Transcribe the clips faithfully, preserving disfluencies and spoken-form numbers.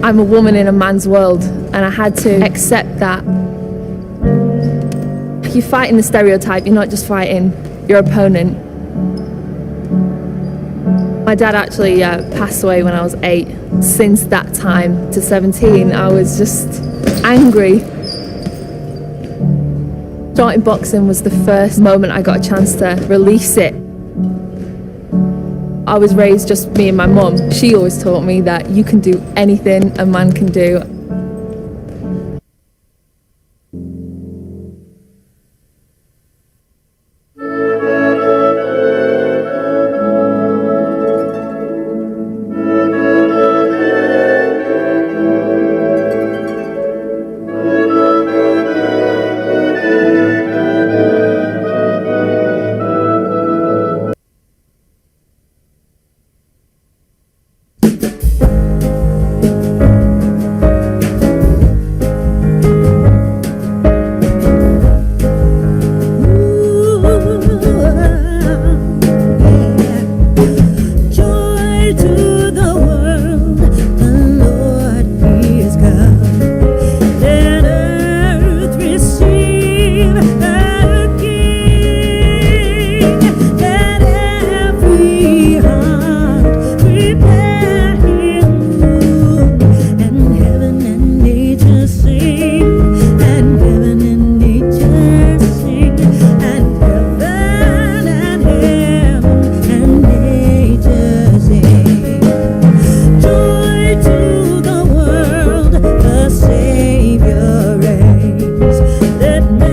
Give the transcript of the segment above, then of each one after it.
I'm a woman in a man's world, and I had to accept that. You're fighting the stereotype, you're not just fighting your opponent. My dad actually uh, passed away when I was eight. Since that time to seventeen, I was just angry. Starting boxing was the first moment I got a chance to release it. I was raised just me and my mum. She always taught me that you can do anything a man can do.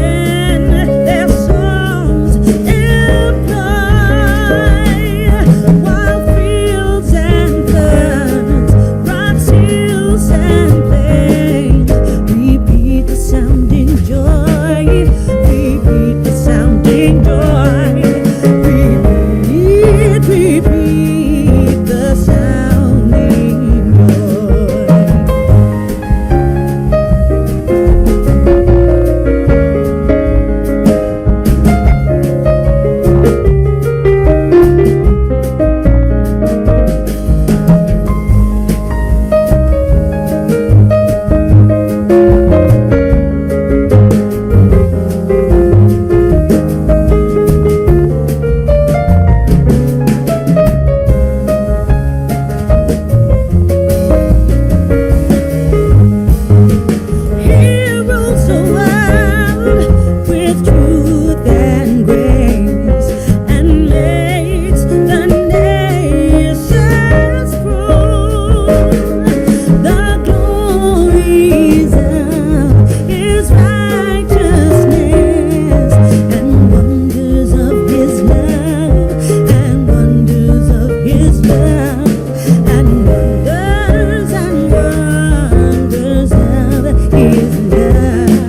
Joy to the world, the Lord is come. Let earth receive her King. Let every heart prepare him room, and heaven and nature sing, and heaven and nature sing, and heaven and heaven and nature sing. Joy to the world, the Savior reigns. Let men their songs employ, while fields and ferns, rocks, hills, and plains, repeat the sounding joy. Repeat the sounding joy. Repeat, repeat the sounding joy. He rules the world with truth and grace, and makes the nations prove the glories of his righteousness, and wonders of his love, and wonders of his love, and wonders and wonders of his love, and wonders and wonders of his love.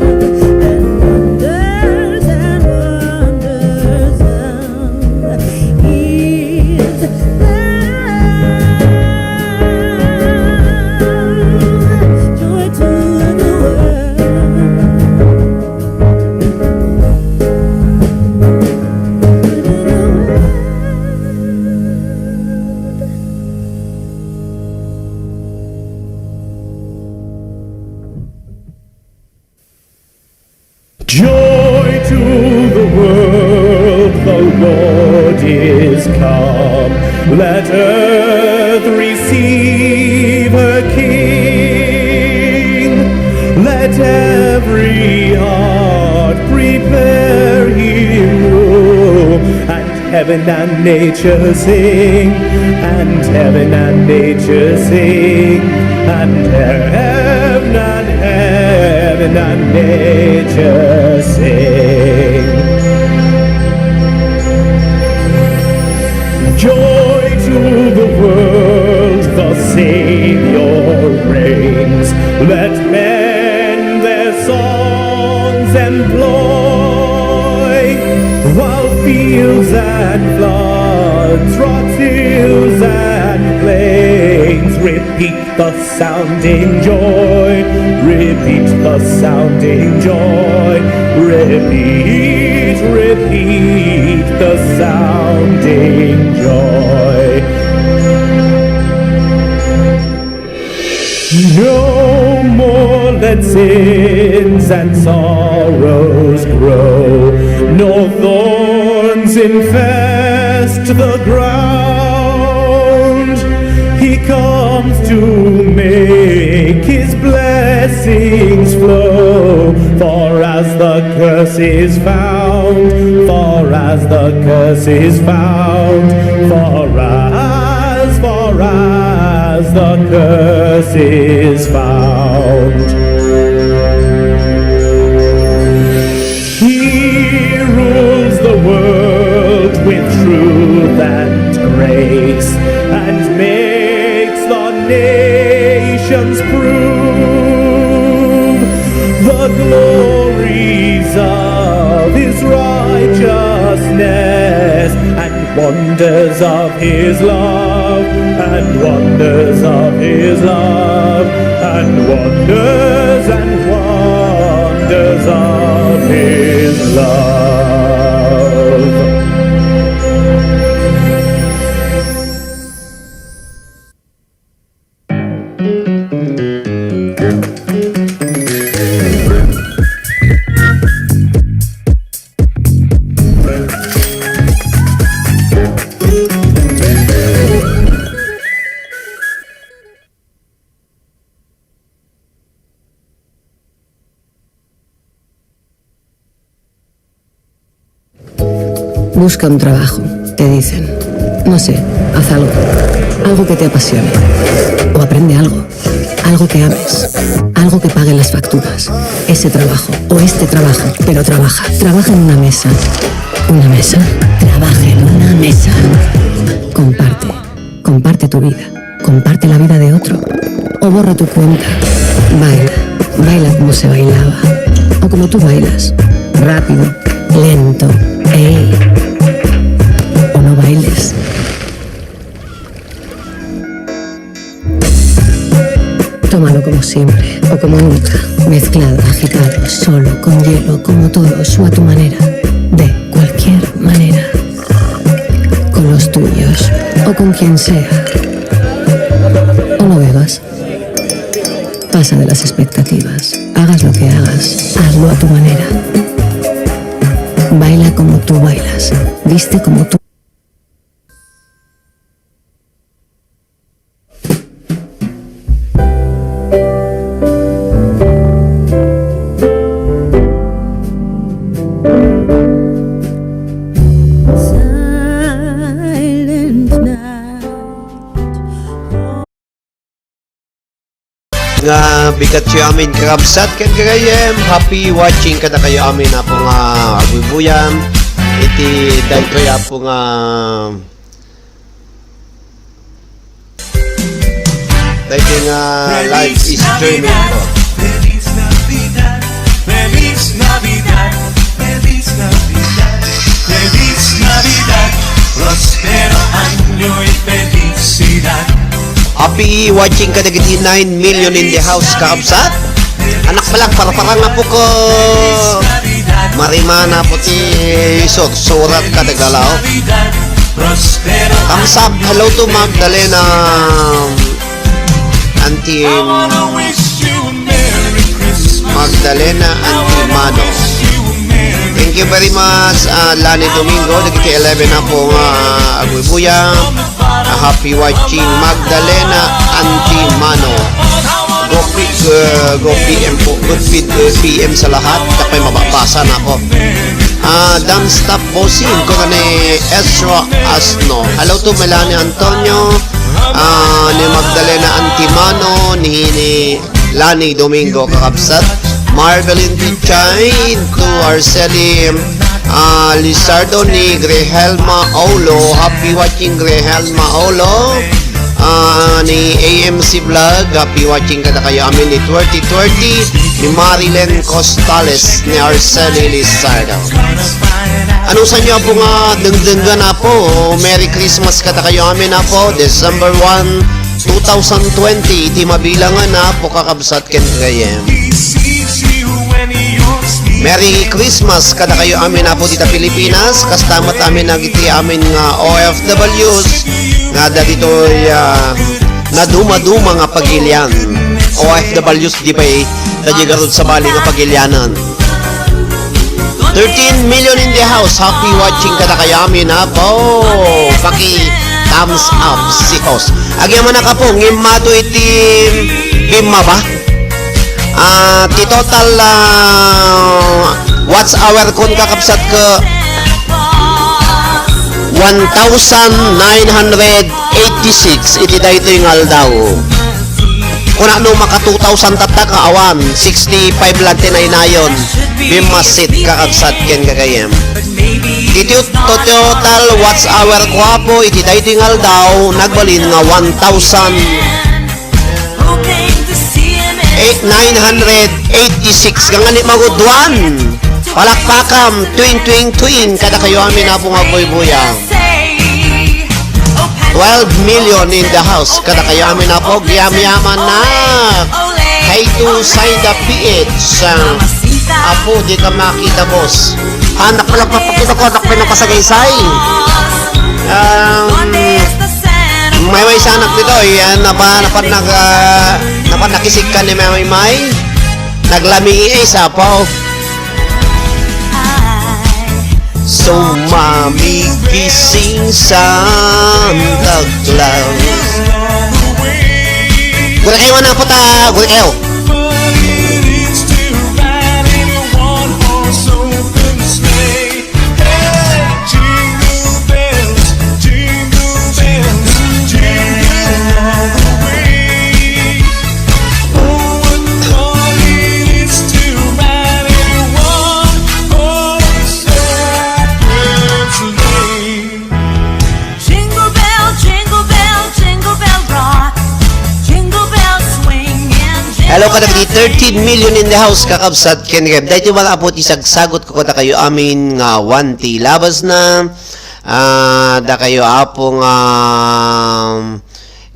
Joy to the world. Joy to the world, the Lord is come. Let earth receive her King. Let every heart prepare him room. And heaven and nature sing, and heaven and nature sing, and heaven and, heaven and nature sing. Joy to the world, the Savior reigns. Let men their songs employ, while fields and floods, rocks, hills and plains repeat the sounding joy, repeat the sounding joy, repeat, repeat the sounding joy. No Sins and sorrows grow, no thorns infest the ground. He comes to make his blessings flow. For as the curse is found, for as the curse is found, for as, for as the curse is found. He rules the world with truth and grace, and makes the nations prove the glories of his righteousness, and wonders of his love, and wonders of his love, and wonders and wonders of his love. Busca un trabajo, te dicen. No sé, haz algo. Algo que te apasione. O aprende algo. Algo que ames. Algo que pague las facturas. Ese trabajo o este trabajo, pero trabaja. Trabaja en una mesa. ¿Una mesa? Trabaja en una mesa. Comparte. Comparte tu vida. Comparte la vida de otro. O borra tu cuenta. Baila. Baila como se bailaba. O como tú bailas. Rápido. Lento. Ey. O no bailes. Tómalo como siempre o como nunca. Mezclado, agitado, solo, con hielo, como todos o a tu manera. De cualquier manera. Con los tuyos o con quien sea. O no bebas. Pasa de las expectativas. Hagas lo que hagas, hazlo a tu manera. Baila como tú bailas. Viste como tú. Silent night. Nga bigatyo amin, kakabsat ken gagayyem, happy watching kadakayo amin, Apo, nga agbuybuyan iti daytoy, Apo, nga daytoy nga live streaming ko. Feliz Navidad, Feliz Navidad, Feliz Navidad, Feliz Navidad, prospero año y felicidad. Happy watching kadagiti nine million in the house, kakabsat. Anak, balang parparang, Apo ko. Marimana po ti sursurat kadagalaw. Thumbs up. Hello to Magdalena. Auntie Magdalena Antimano. Thank you very much, ah, Lani Domingo, dagiti eleven na po nga agbuybuya. Ah, happy watching, Magdalena Antimano. Go P, uh, go P M po, good P-, uh, P M sa lahat. Tapay mababasa na ako. Ah, Damstop Bossing, ko ni Ezra Asno. Hello to Melanie Antonio, ah, ni Magdalena Antimano, ni, ni Lani Domingo, kakabsat. Marvelin Pichain, to Arceli, ah, Lizardo, ni Grehelma Aulo. Happy watching, Grehelma Aulo. Ah, ni A M C Vlog, happy watching kadakayo amin ni twenty twenty, ni Marilyn Costales, ni Arceli Lizardo. Ano sa inyo po nga dengdenggan, Apo? Merry Christmas kadakayo amin, Apo. December one, two thousand twenty, iti mabilangan, Apo, kakabsat ken gayem. Merry Christmas kadakayo amin, Apo, dita Pilipinas, kasta met amin dagiti amin nga O F Ws nga adda ditoy, ah, nadumaduma nga pagilian. O F Ws, di ba, eh? Taga garud sa bali nga pagilianan. Thirteen million in the house. Happy watching kadakayo amin, Apo. Paki thumbs up si host. Agyaman na ka po, ngimmato iti bimma ba? Ah, ti total, ah, watch hour kon kakabsat ka one thousand nine hundred eighty-six iti daytoy nga aldaw. Kuna no maka two thousand tatta ka awan, sixty-five lang ti nainayon. Bimmasit kakabsat ken gagayem. Iti to-, total watch hour ko apo iti daytoy nga aldaw, nagbalin nga one thousand eight, nine hundred eighty-six. Gangani maguduan. Palakpakam, twin, twin, twin. Kadakayo amin, Apo nga buybuya. Twelve million in the house. Kadakayo amin, Apo. Yamyaman na. Hey to Saida P H. Ah, Apo, di ka makita, boss. Anak pala, papakita ko, anak pala ng kasagaysay. Um, may, may isa anak dito, yan, napa-, napan-, nag-, ah, napan-, nakisik ka ni May May. Naglami, eh, isa pa, oh. So, Mommy, kissing Santa Claus. Gura kayo, anak po ta, gura kayo. Jingle bell, jingle bell, jingle bell rock. Jingle bell swing and jingle Hello, kadagiti thirteen million in the house, kakabsat, ken gayam. Daytoy man, Apo, ti sagsagot ko kadakayo amin nga awan ti ilabasna. Ah, dakayo, Apo, nga,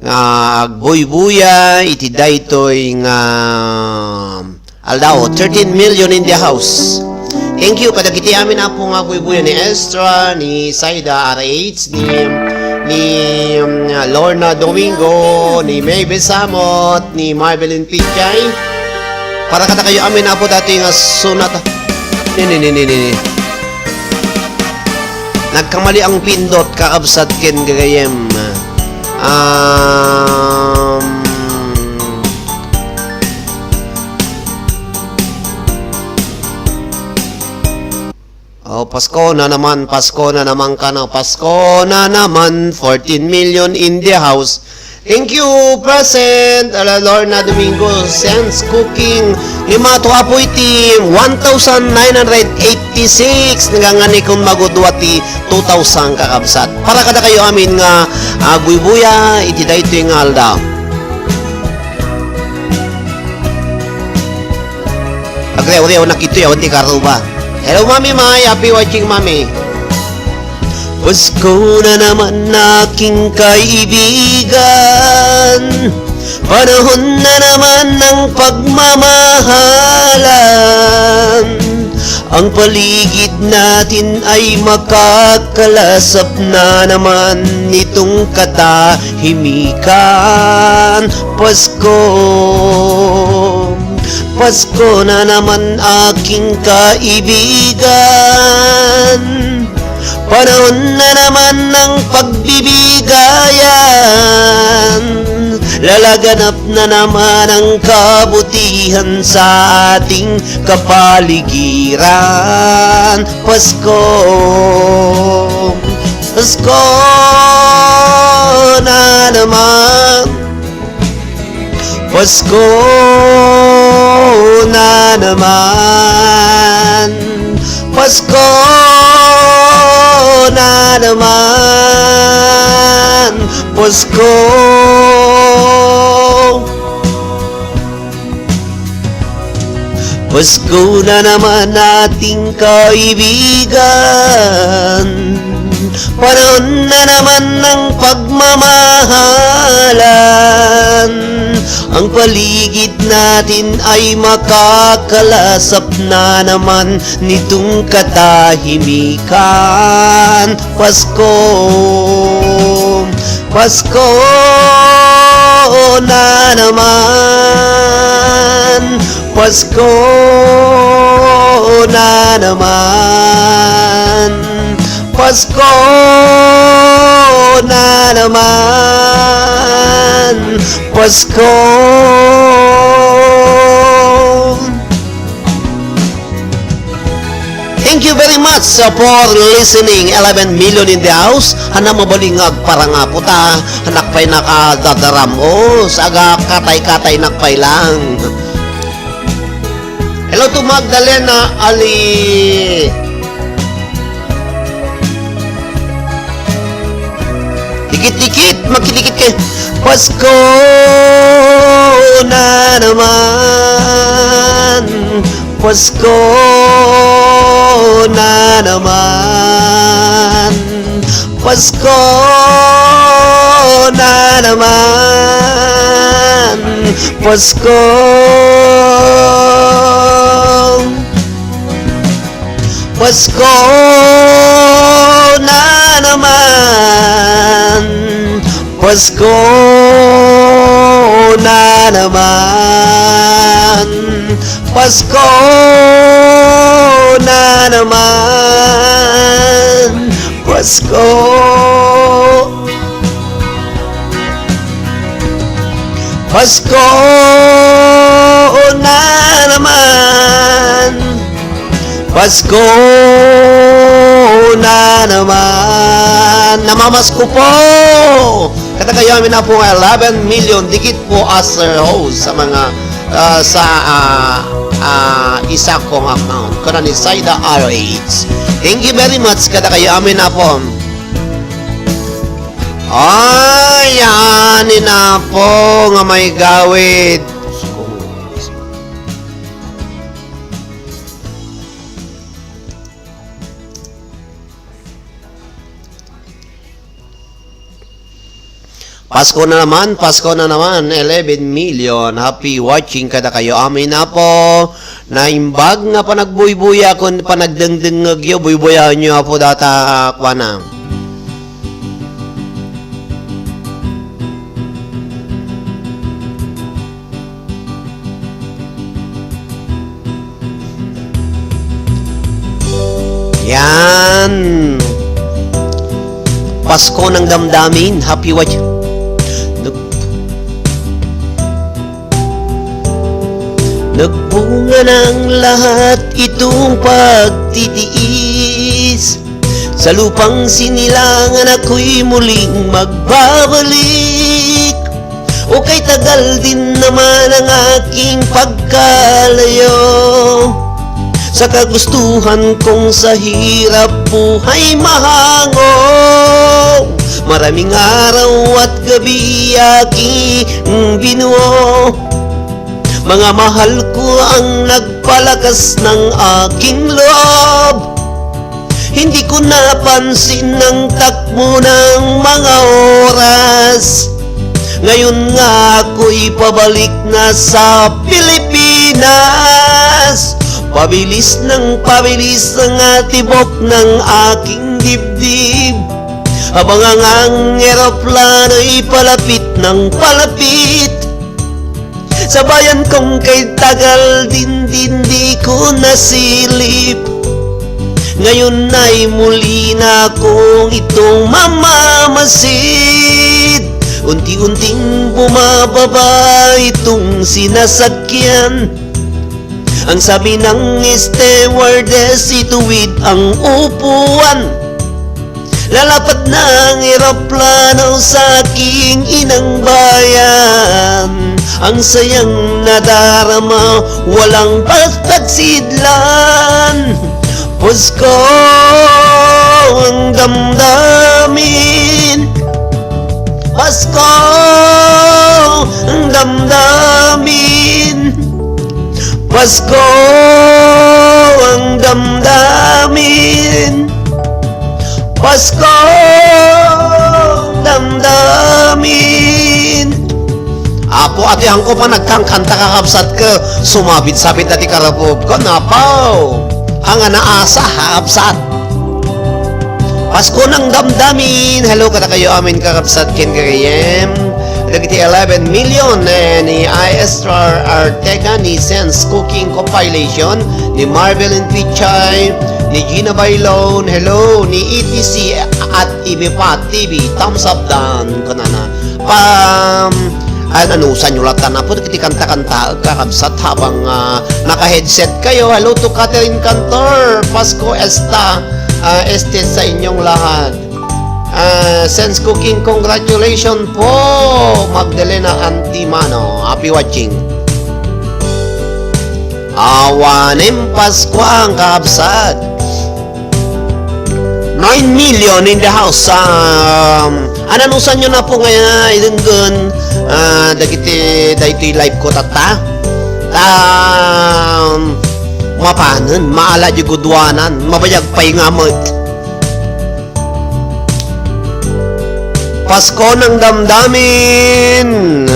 nga agbuybuya iti daytoy nga aldaw. Thirteen million in the house. Thank you kadagiti amin, Apo, nga agbuybuya ni Estra, ni Saida R H, ni, ni, um, Lorna Domingo, ni Maybeth Samot, ni Marvelyn Pichay. Para kadakayo amin, Apo, daytoy nga sunat. Ni, ni, ni, ni, ni, ni. Nagkamali ang pindot, kakabsat ken gagayem. Um, oh, Pasko na naman, Pasko na naman ka na, Pasko na naman, fourteen million in the house. Thank you, present, ala, Lorna Domingo, Sense Cooking. Imato apo iti one thousand nine hundred eighty-six. Nagangani kung magudua ti two thousand, kakabsat. Para kadakayo amin nga agbuybuya iti daytoy nga aldaw. Agrew-rew na kitoy, awan ti karuba. Hello, Mami May. Happy watching, Mami. Pasko na naman, aking kaibigan. Panahon na naman ng pagmamahalan. Ang paligid natin ay makakalasap na naman nitong katahimikan. Pasko, Pasko na naman, aking kaibigan. Panahon na naman ng pagbibigayan. Lalaganap na naman ang kabutihan sa ating kapaligiran. Pasko, Pasko na naman. Pasko na naman. Pasko na naman. Pasko. Pasko na naman, ating kaibigan. Panahon na naman ng pagmamahalan. Ang paligid natin ay makakalasap na naman nitong katahimikan. Pasko, Pasko na naman, Pasko na naman, Pasko na naman, Pasko. Thank you very much, uh, for listening. Eleven million in the house. Ania, mabalin nga agparang, Apo ta. Ania pay nakadadaram. Oh, saga katay-kataynak pay lang. Hello to Magdalena Ali. Dikit-dikit, magkidikit kayo. Pasko na naman, Pasko na naman, Pasko na naman, Pasko. Pasko na naman, Pasko na naman, Pasko na naman, Pasko. Pasko na naman. Pasko na naman. Namamasko po. Kada kayo amin na po nga eleven million. Dikit po as a host sa mga, ah, sa, ah, ah, isa kong account. Kuna ni Saida R H. Thank you very much. Kada kayo amin na po. Ay, ani na po nga may gawid. Pasko na naman, Pasko na naman, eleven million. Happy watching kada kayo. Amin na po. Naimbag nga panagbuybuya, kun panagdengdengngegyo, buybuyaenyo, Apo, data, kuana. Yan. Pasko ng damdamin, happy watch. Nag-, nagbunga ng lahat itong pagtitiis. Sa lupang sinilangan ako'y muling magbabalik. O kay tagal din naman ang aking pagkalayo sa kagustuhan kong sa hirap buhay mahango. Maraming araw at gabi aking binuo. Mga mahal ko ang nagpalakas ng aking loob. Hindi ko napansin ang takbo ng mga oras. Ngayon nga ako'y pabalik na sa Pilipinas. Pabilis ng pabilis ang atibok ng aking dibdib. Habang ang, ang eroplano'y palapit ng palapit. Sa bayan kong kay tagal din, din di ko nasilip. Ngayon ay muli na akong itong mamamasid. Unti-unting bumababa itong sinasakyan. Ang sabi ng stewardess, ituwid ang upuan. Lalapad na ang eroplano sa aking inang bayan. Ang sayang nadarama, walang pagtagsidlan. Pasko ang damdamin. Pasko ang damdamin. Pasko ang damdamin. Pasko ang damdamin. Apo, ati angko pa nagkangkanta, kakabsat ko. Sumabit-sabit dati karabog ko. Napaw. Ang anaasa, kakabsat. Pasko ng damdamin. Hello, kada kayo amin, kakabsat, ken gagayem. Dagiti eleven million, eh, ni Aestra Arteaga, ni Sense Cooking Compilation, ni Marvelin Pichay, ni Gina Bailon, hello, ni E T C at Ibe pa T V, thumbs up dan, kunana. Pa, an-, anusanyo latta na po, iti kanta-kanta, kakabsat, habang, ah, naka-headset kayo. Hello to Catherine Cantor, Pasko Esta, ah, Este sa inyong lahat. Ah, Sense Cooking, congratulations po, Magdalena Antimano. Happy watching. Awanen Paskuang, kakabsat. Nine million in the house. Um, ananusanyo na po nga idenggen, ah, dagiti, daytoy live ko tatta? Ta, um, mapanen, maala di guduanan, mabayag pay nga met. Pasko ng damdamin!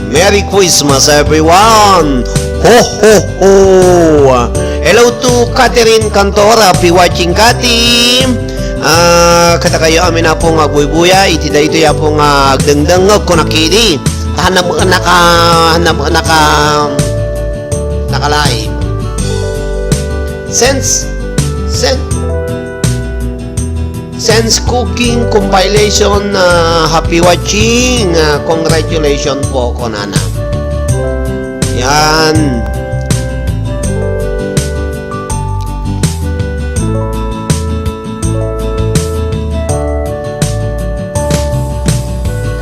Merry Christmas, everyone! Ho, ho, ho! Hello to Catherine Cantor. Happy watching, Cathy! Ah, kadakayo amin a po nga agbuybuya, iti daytoy a po nga agdengdengngeg ko nakidi. Ta hanna, naka, hanna, naka, naka-live. Sense, sen-, Sense Cooking Compilation, ah, happy watching, ah, congratulations po, kunana. Yan.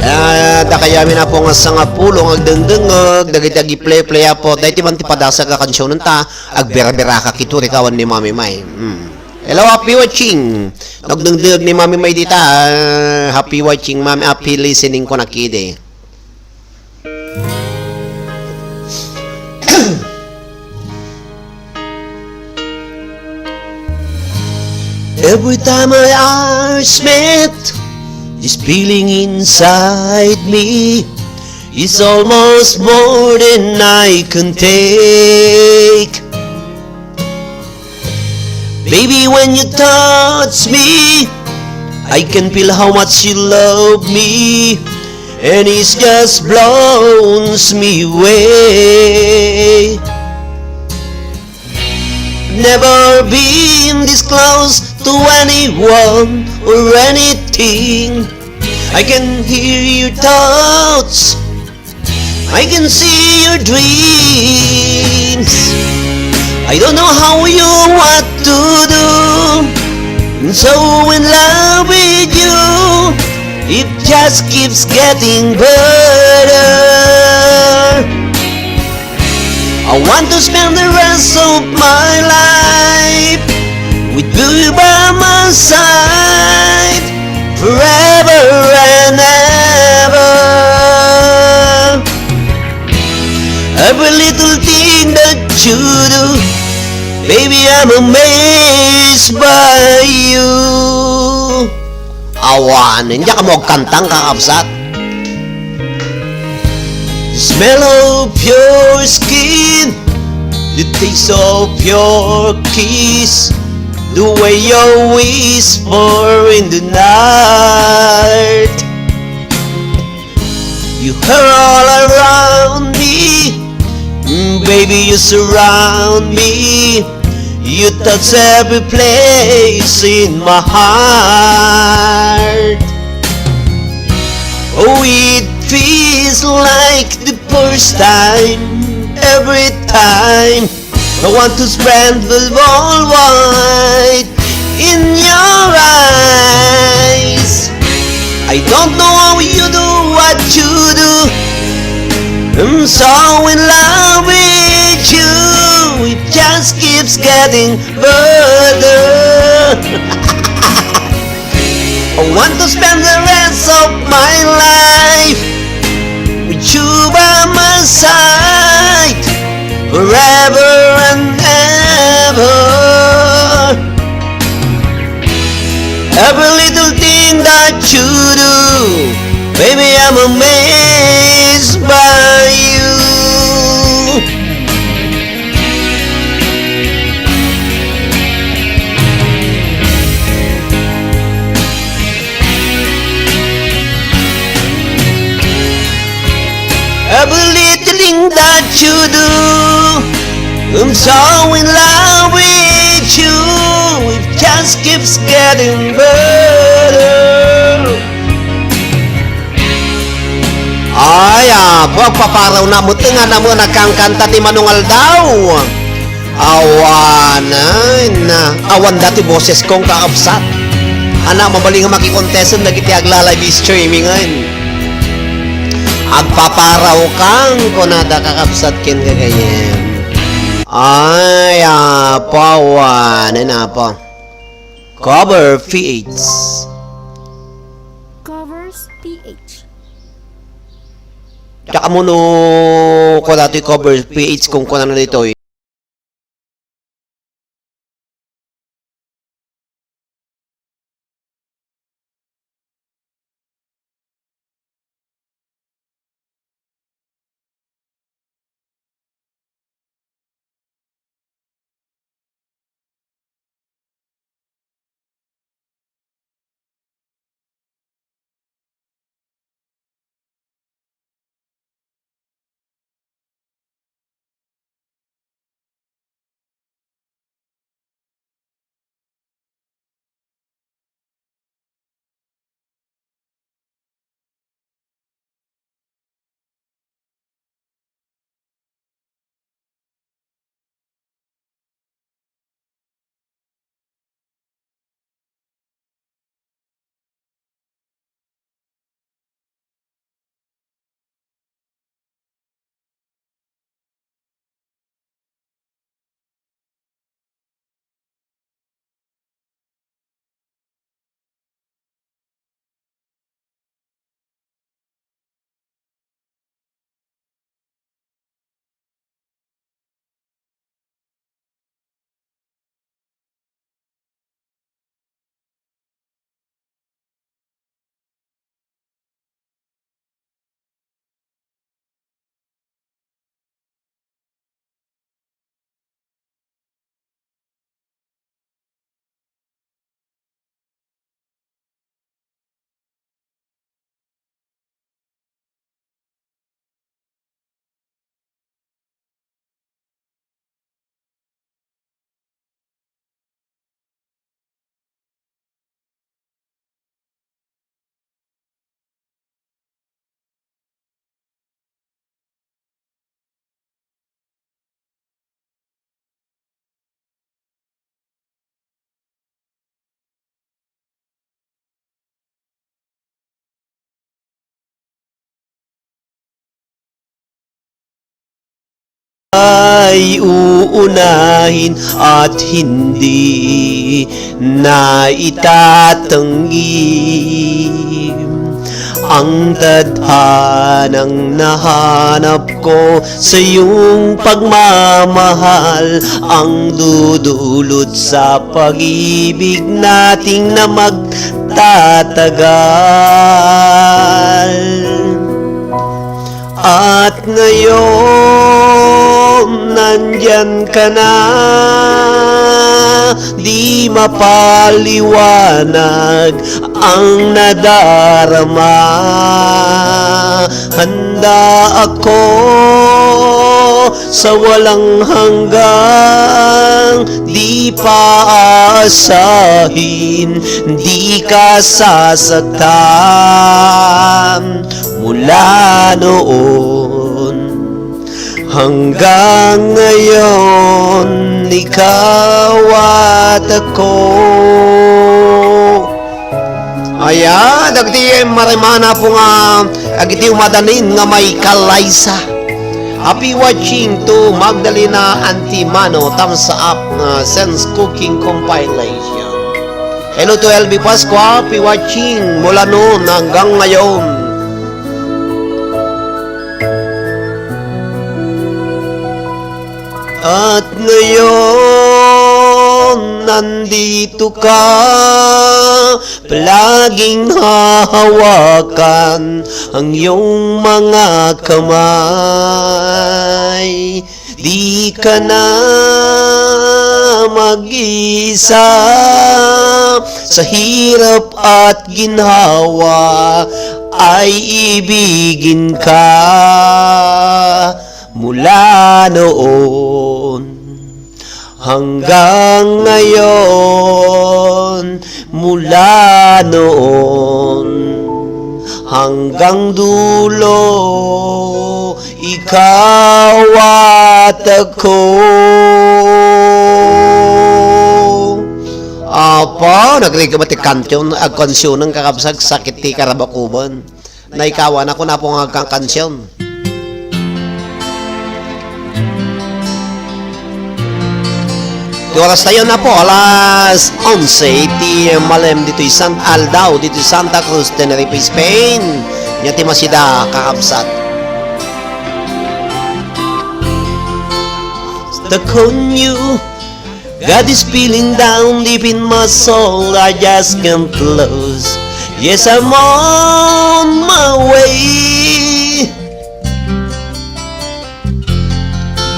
Ah, dakayo amin a po nga sangapulo nga agdengdengngeg, dagiti agiple-play a po, daytoy man ti padasag a kansionen ta, Agberabera ka kito, rikawan ni Mami May. Hmm. Hello, happy watching. Nagdengdeng ni Mami May dita. Ah, happy watching, Mami. Happy listening ko nakidi. Every time our eyes met, this feeling inside me is almost more than I can take. Baby, when you touch me, I can feel how much you love me, and it just blows me away. Never been this close to anyone or anything. I can hear your thoughts. I can see your dreams. I don't know how you what to do. I'm so in love with you. It just keeps getting better. I want to spend the rest of my life with you by my side forever and ever. Every little thing that you do, baby, I'm amazed by you. Awan, hindi ka mo kantang kakabsat. The smell of your skin, the taste of your kiss, the way you whisper in the night. You are all around me, mm, baby, you surround me. You touch every place in my heart. Oh, it feels like the first time, every time. I want to spend the whole night in your eyes. I don't know how you do what you do. I'm so in love with you. It just keeps getting further. I want to spend the rest of my life with you by my side forever and ever. Every little thing that you do, baby, I'm amazed by you. You do. I'm so in love with you. It just keeps getting better. Ay, ah, pagpaparaw na mo, tinga na mo, nagkangkanta ti Manong Aldaw. Awan, ay, na, awan dati boses kong kakabsat. Ana, mabalin nga makikontestan dagiti agla-live streaming, ay. Agpaparaw kang kunada kakabsat ken gagayyem. Ay, apo, awan, ay, apo. Cover P H. Covers P H. Tsaka mo no, kung dati Cover P H kung kunana ditoy. Ay uunahin at hindi na itatanggim ang tadhanang nahanap ko sa iyong pagmamahal, ang dudulot sa pag-ibig nating na magtatagal. At ngayon, nandyan ka na, di mapaliwanag ang nadarama. Handa ako sa walang hanggang di pa aasahin, di ka sasaktan. Mula noon hanggang ngayon, ikaw at ako. Aya, dagiti marimana po nga, agiti umadanin nga may kalaysa. Happy watching to Magdalena Antimano, thumbs up, uh, Sense Cooking Compilation. Hello to L B Pascua, happy watching mula noon hanggang ngayon. At ngayon, nandito ka, palaging hahawakan ang iyong mga kamay. Di ka na mag-iisa sa hirap at ginhawa, ay ibigin ka. Mula noon hanggang ngayon, mula noon hanggang dulo, ikaw at ako. Apo, nagreggaw ti kansion, agkansionen, kakabsat, sakit ti karabakuban. Naikawan ako, napo nga agkankansion. Ti oras tayo, napo, alas onse iti malem ditoy San Aldao, ditoy Santa Cruz, Tenerife, Spain. Nia ti masida, kakabsat. Stuck on you. God is feeling down deep in my soul, I just can't lose. Yes, I'm on my way.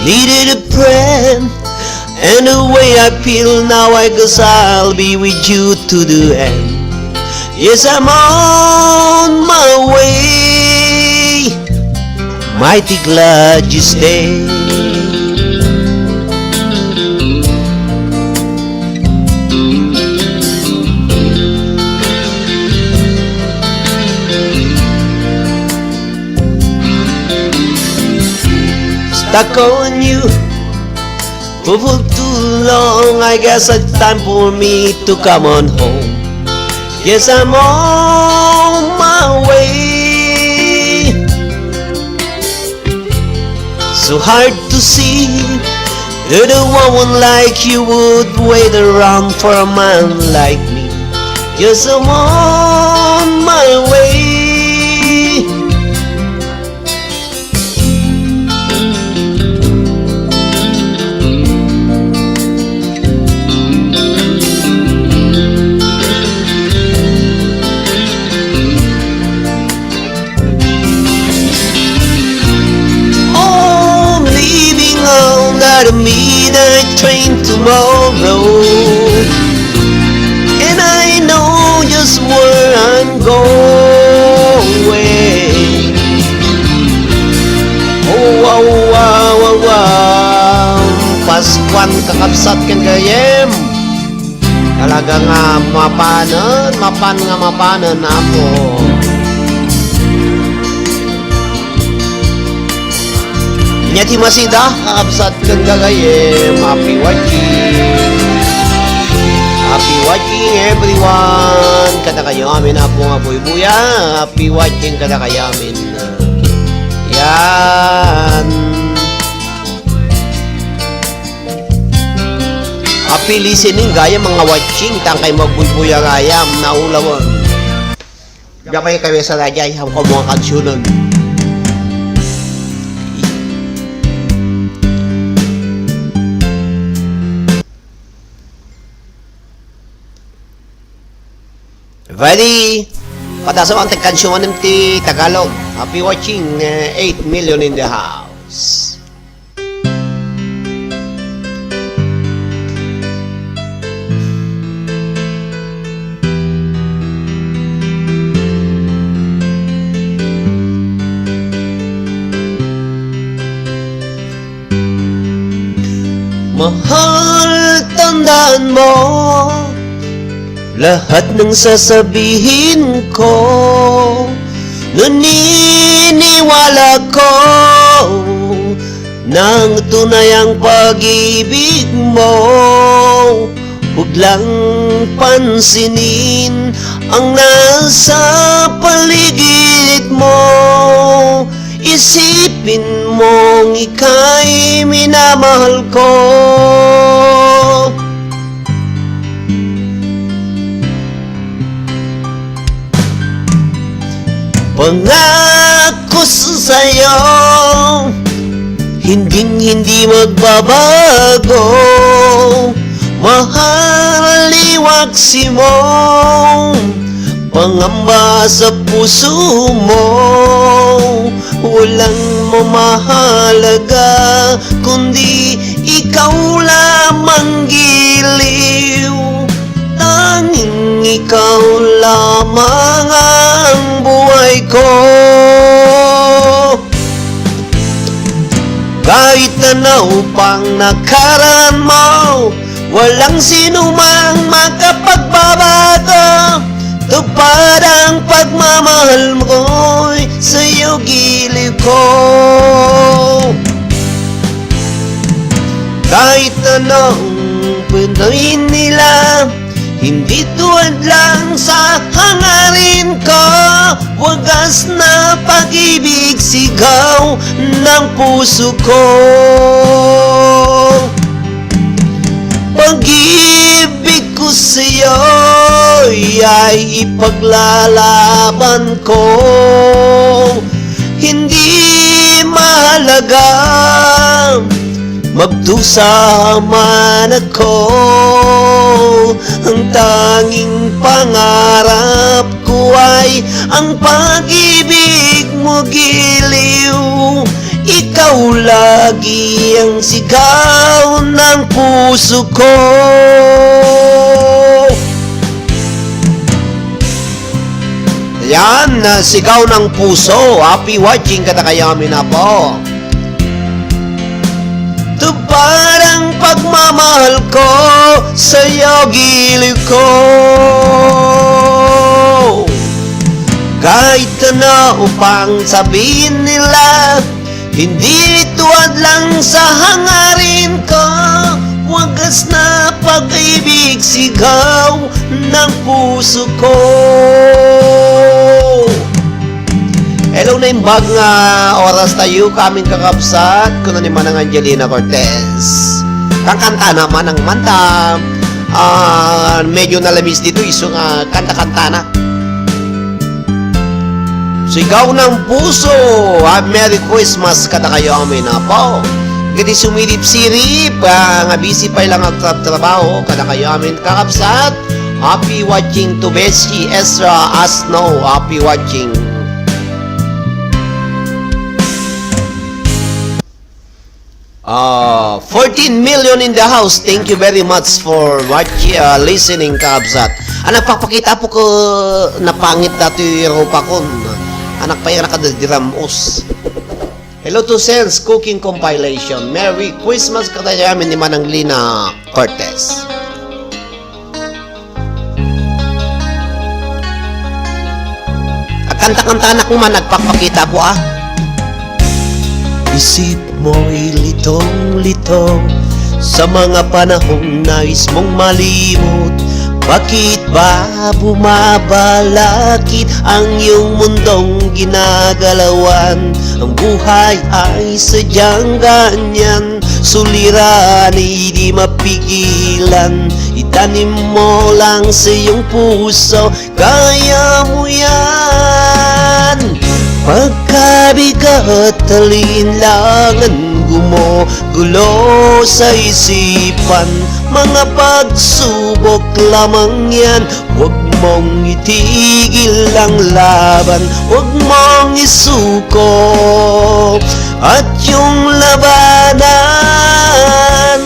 Needed a friend, and the way I feel now, I guess I'll be with you to the end. Yes, I'm on my way. Mighty glad you stay. Stuck on you for too long, I guess it's time for me to come on home. Yes, I'm on my way. So hard to see that a woman like you would wait around for a man like me. Yes, I'm on my way. Oh, I'm leaving on that midnight train tomorrow. And I know just where I'm going. Oh, wow, wow, wow, wow. Paskuan, kakabsat, ken gayyem. Talaga nga mapanen, mapan nga mapanen, Apo. Nia ti masida, kakabsat, ken gagayyem. Happy watching. Happy watching, everyone. Kadakayo amin, Apo nga buybuya. Happy watching kadakayo amin. Yan. Happy listening gayam, mga watching, ta inkay magbuybuya gayam, naulawen. Apay kami sa radyo, ay, haanko mga kansionen. Ready? Pataso ang kansionen ti Tagalog. Happy watching, eh, eight million in the house. Mahal, tandaan mo lahat ng sasabihin ko. Naniniwala ko na ang tunay ang pag-ibig mo. Huwag lang pansinin ang nasa paligid mo. Isipin mong ika'y minamahal ko. Pangako sa'yo, hinding-hindi magbabago. Mahal, iwaksi mo pangamba sa puso mo. Walang mamahalaga kundi ikaw lamang, giliw. Tanging ikaw lamang ang buhay ko. Naupang nakaran mo, walang sinumang makapagbabago. Tupad ang pagmamahal mo'y sa'yo giliw ko. Kahit anong pinoy nila, hindi tuwad lang sa hangarin ko. Wagas na pag-ibig, sigaw ng puso ko. Pag-ibig ko sa'yo'y ipaglalaban ko. Hindi mahalaga magdusa man ako. Ang tanging pangarap ko ay ang pag-ibig mo, giliw. Ikaw lagi ang sigaw ng puso ko. Yan, ah, sigaw ng puso. Happy watching kadakayo amin, Apo. Tupad ang pagmamahal ko sa'yo, giliw ko. Kahit ano pang sabihin nila, hindi tuwad lang sa hangarin ko. Wagas na pag-ibig, sigaw ng puso ko. Hello, naimbag nga oras tayo, kaming kakabsat, kuno ni Manang Angelina Cortez. Kankanta na, Manang, manta, ah, medyo nalamis dito, isu nga kanta-kanta na. Sigaw ng puso, ah, Merry Christmas kadakayo amin, Apo. Kadi sumilip-silip, ah, nga busy pay lang agtrabtrabaho, kadakayo amin, kakabsat. Happy watching to Beshi Ezra Asno. Happy watching. Ah, fourteen million in the house. Thank you very much for watching, ah, listening, kabsat. Ah, nagpapakita po ko, napangit dati rupa kon. Anak pa yung nakadadiram-os. Hello to Sense Cooking Compilation. Merry Christmas kadakayo amin ni Manang Lina Cortez. Agkanta-kantanak man, nagpapakita ko, ah. Isip mo'y litong-litong sa mga panahong nais mong malimot. Bakit ba bumabalakid ang iyong mundong ginagalawan? Ang buhay ay sadyang ganyan, suliranin di mapigilan. Itanim mo lang sa iyong puso, kaya mo yan. Pagkabigat, alinlangan, gumugulo sa isipan, mga pagsubok lamang yan. Huwag mong itigil ang laban, huwag mong isuko at yung labanan.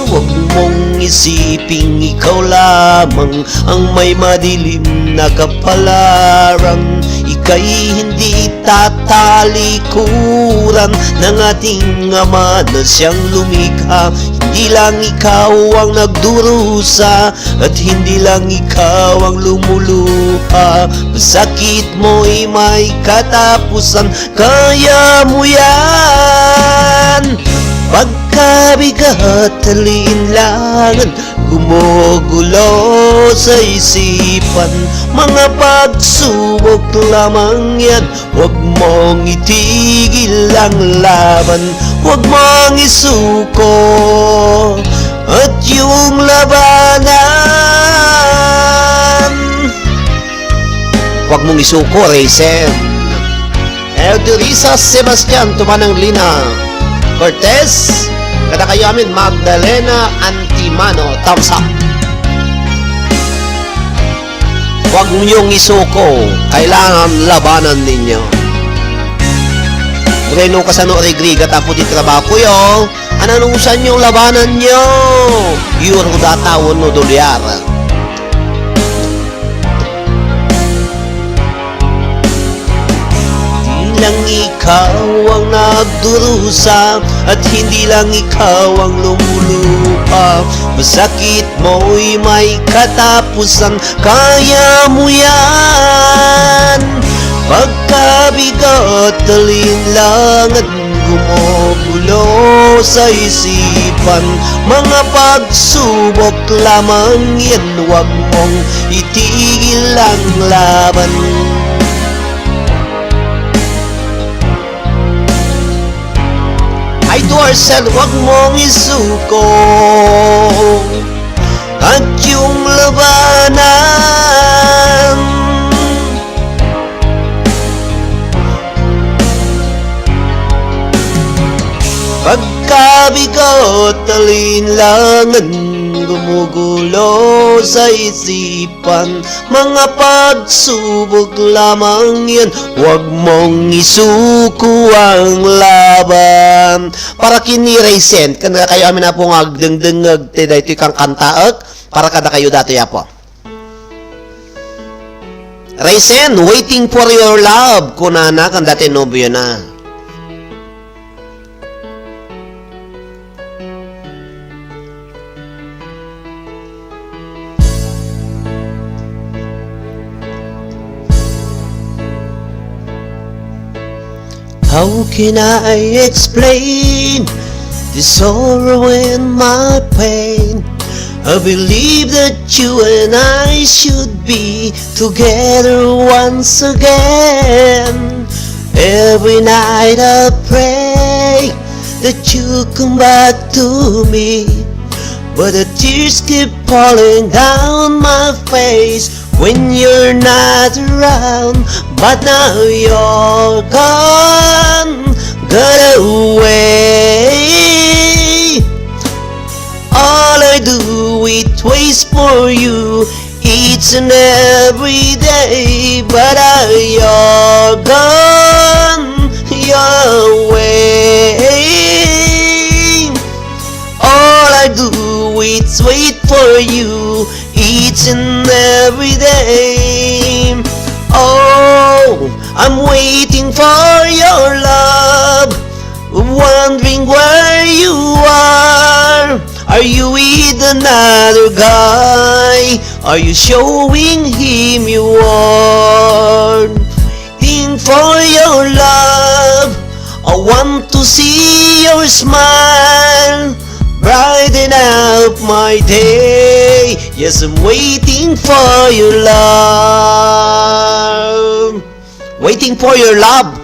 Huwag mong isiping ikaw lamang ang may madilim na kapalaran. Ika'y hindi tatalikuran ng ating Ama na siyang lumikha. Hindi lang ikaw ang nagdurusa at hindi lang ikaw ang lumuluha. Masakit mo'y may katapusan, kaya mo yan. Pagkabigat, alinlangan, gumugulo sa isipan, mga pagsubok lamang yan. Huwag mong itigil ang laban, huwag mong isuko at yung labanan. Huwag mong isuko, Raisin. Eldurisa Sebastian, to Manang Lina Cortez, kadakayo amin, Magdalena Antimano, thumbs up. Huwag niyong isuko, kailangan labanan ninyo. Moreno kasano rigrigat apo di trabaho yo. Ananusan yung labanan nyo? Euro data wenno dolyar. Di Ikaw ang nagdurusa at hindi lang ikaw ang lumulupa. Masakit mo'y may katapusan, kaya mo yan. Pagkabigat, alinlangan, gumugulo sa isipan. Mga pagsubok lamang yan, wag mong itigil ang laban. Ay, to ourselves, wag mong isuko at yung labanan. Pagkabigat, alinlangan, gumugulo sa isipan. Mga pagsubok lamang yan, wag mong isuko ang laban. Para ken ni Raysen, ken dakayo amin, Apo, nga agdengdengngeg ti daytoy kangkantaek, para kadakayo datoy, Apo. Raysen, "Waiting for Your Love," kunana, kanda ti nobiona. How can I explain the sorrow and my pain? I believe that you and I should be together once again. Every night I pray that you come back to me, but the tears keep falling down my face when you're not around. But now you're gone, gone away. All I do is waits for you each and every day, but I, you're gone, you're away. All I do is wait for you each and every day. Oh, I'm waiting for your love, wondering where you are. Are you with another guy? Are you showing him your world? Waiting for your love. I want to see your smile. Brighten up my day. Yes, I'm waiting for your love. Waiting for your love.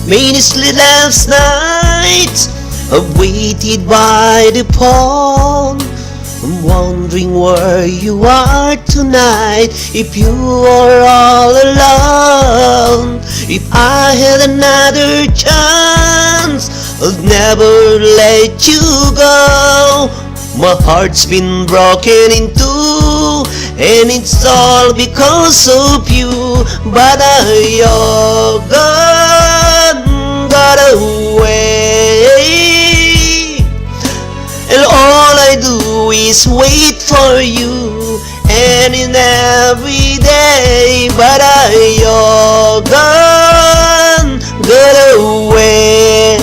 Many sleepless nights I've waited by the phone. I'm wondering where you are tonight. If you are all alone, if I had another chance, I'd never let you go. My heart's been broken in two, and it's all because of you. But I, you're gone, gone away. And all I do is wait for you, and in every day. But I, you're gone, gone away.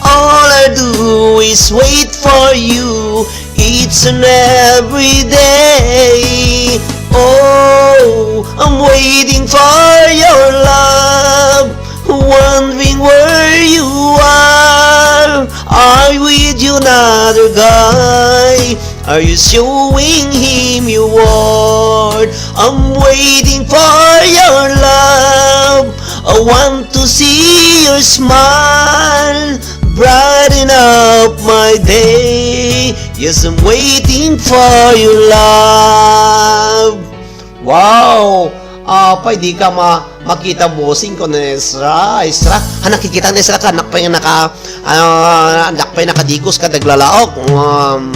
All I do is wait for you each and every day. Oh, I'm waiting for your love, wondering where you are. Are you with another guy? Are you showing him your worth? I'm waiting for your love. I want to see your smile, brighten up my day. Yes, I'm waiting for your love. Wow! Apay, di ka ma-, makita, bossing, ko ni Ezra. Ezra? Ah, nakikita ni Ezra ka? Anak pa yung naka, ah, anak pa yung nakadigos ka, naglalaok. Um,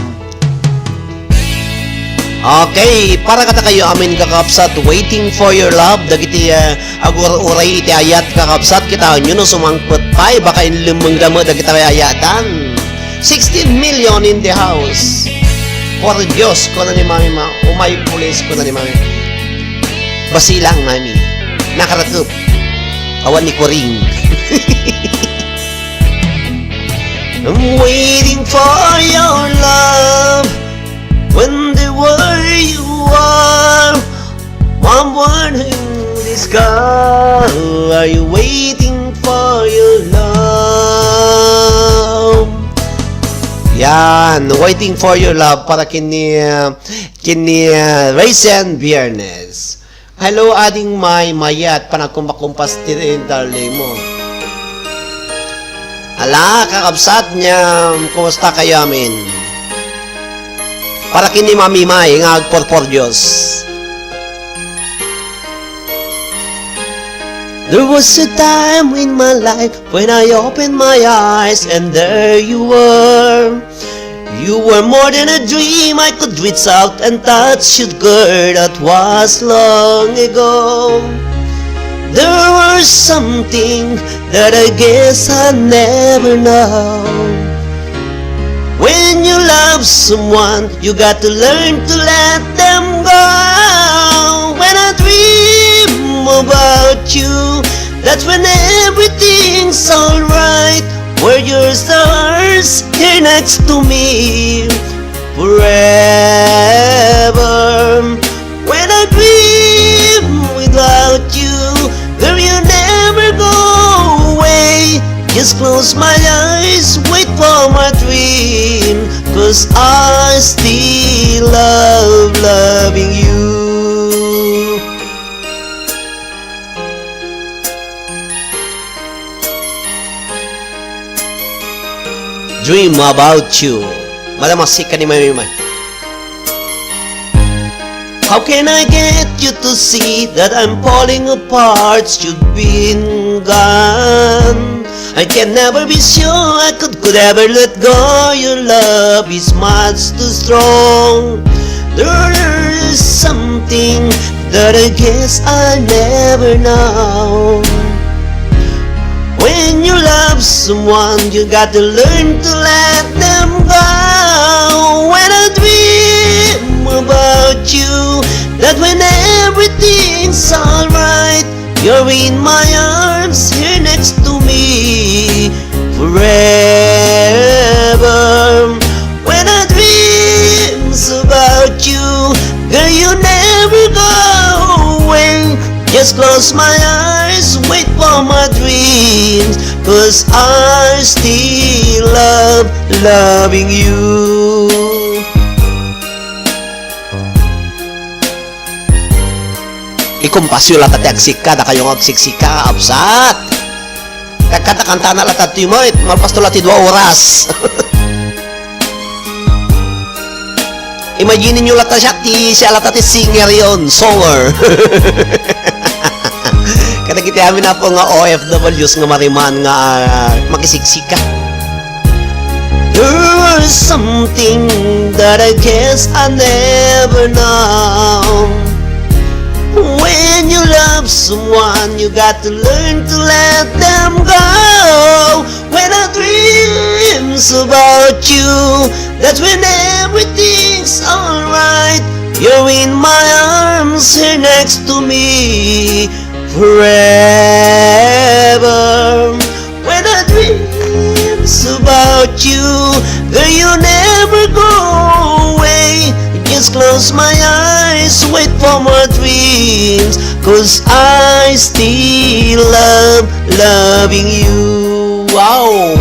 okay, para kadakayo amin, kakabsat, waiting for your love. Dagiti, ah, agur-uray iti ayat, kakabsat, kitaenyo no sumangpet pay, baka inlemmengda met dagiti ayatan. Sixteen million in the house. Por Dios, kuna ni Mami Ma, umay pulis, kuna ni Mami. Basilang, Mami. Nakarakep. Awan ni Kuring. I'm waiting for your love. Wonder where you are. Mom, what in the sky are you waiting for your love? Yan, waiting for your love para kini, uh, kini, uh, Raisin Biernes. Hello, Ading May, mayat, panagkumpakumpas ti darling mo. Ala, kakabsat niya, kumusta kayo amin? Para kini Mami May nga agporpordios. There was a time in my life when I opened my eyes and there you were. You were more than a dream I could reach out and touch you, girl, that was long ago. There was something that I guess I never know. When you love someone, you got to learn to let them go. When I dream about you, that's when everything's alright. Where your stars here next to me forever. When I dream without you, girl, you never go away. Just close my eyes, wait for my dream, 'cause I still love loving you. Dream about you. Madamasik ka ni Mami May. How can I get you to see that I'm falling apart? You've been gone. I can never be sure I could, could ever let go. Your love is much too strong. There is something that I guess I never know. When you love someone, you got to learn to let them go. When I dream about you, that when everything's alright, you're in my arms here next to me forever. When I dreams about you, girl, you never go away. Just close my eyes, wait for my dreams, 'cause I still love loving you. Ikumpasyo latta ti agsika, dakayo nga agsiksika, absat. Kagkanta-kantana latta ti met, malpasto la ti dua oras. Imagine-yo latta siak ti, siak latta ti singer yon, songer. Kadagiti amin, Apo, nga O F Ws nga mariman nga, ah, makisiksika. There was something that I guess I never know. When you love someone, you got to learn to let them go. When I dreams about you, that's when everything's alright. You're in my arms here next to me forever. When I dreams about you, girl, you never go away. Just close my eyes, wait for my dreams, 'cause I still love loving you. Wow!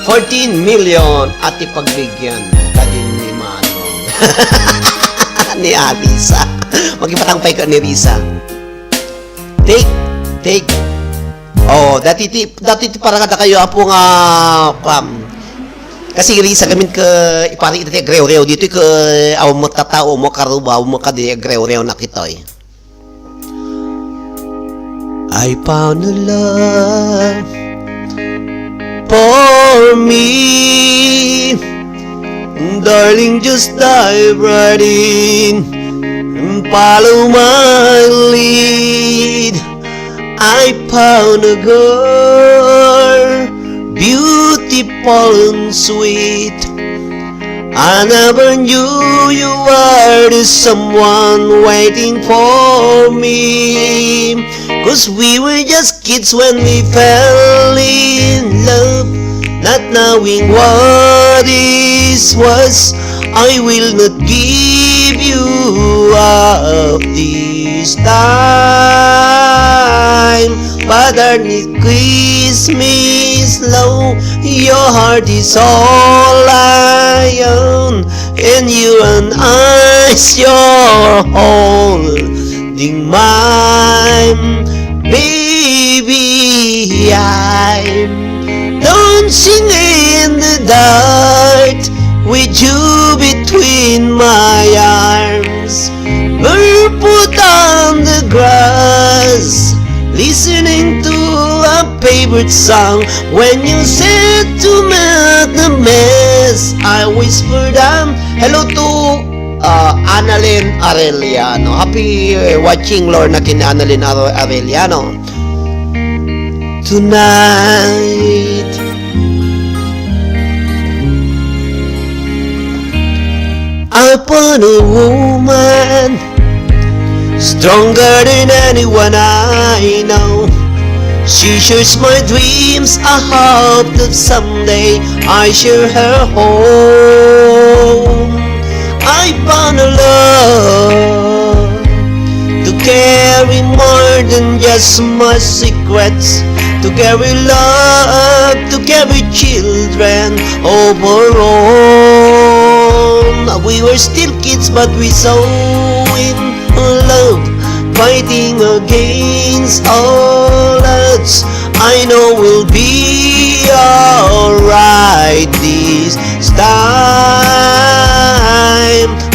Fourteen million a ti pagbigyan kadin ni Manong. Ni Alisa. Makipatangpay ka ni Risa. Take, take. Oh, dati ti, dati ti para kadakayo, Apo, nga, pam. Kasi Risa, gamin ka, ipari iti agrew-rew dito, ka, aw mo tatao, mo karuba, aw mo kadi agrew-rew na kitoy. I found a love for me. Darling, just dive right in. Follow my lead. I found a girl, beautiful and sweet. I never knew you were the someone waiting for me. 'Cause we were just kids when we fell in love, not knowing what this was. I will not give you up this time. But darling, kiss me slow. Your heart is all I own, and you and I, your whole thing mine, baby. I'm dancing in the dark with you between my arms, barefoot on the grass, listening to a favorite song. When you said to me the mess, I whispered, um, hello to uh, Annalyn Arellano. Happy uh, watching, Lorna, ken Annalyn Are- Arellano. Tonight, I found a woman stronger than anyone I know. She shares my dreams. I hope that someday I share her home. I found a love to carry more than just my secrets, to carry love, to carry children of our own. We were still kids, but we saw in love, fighting against all odds. I know we'll be alright this time.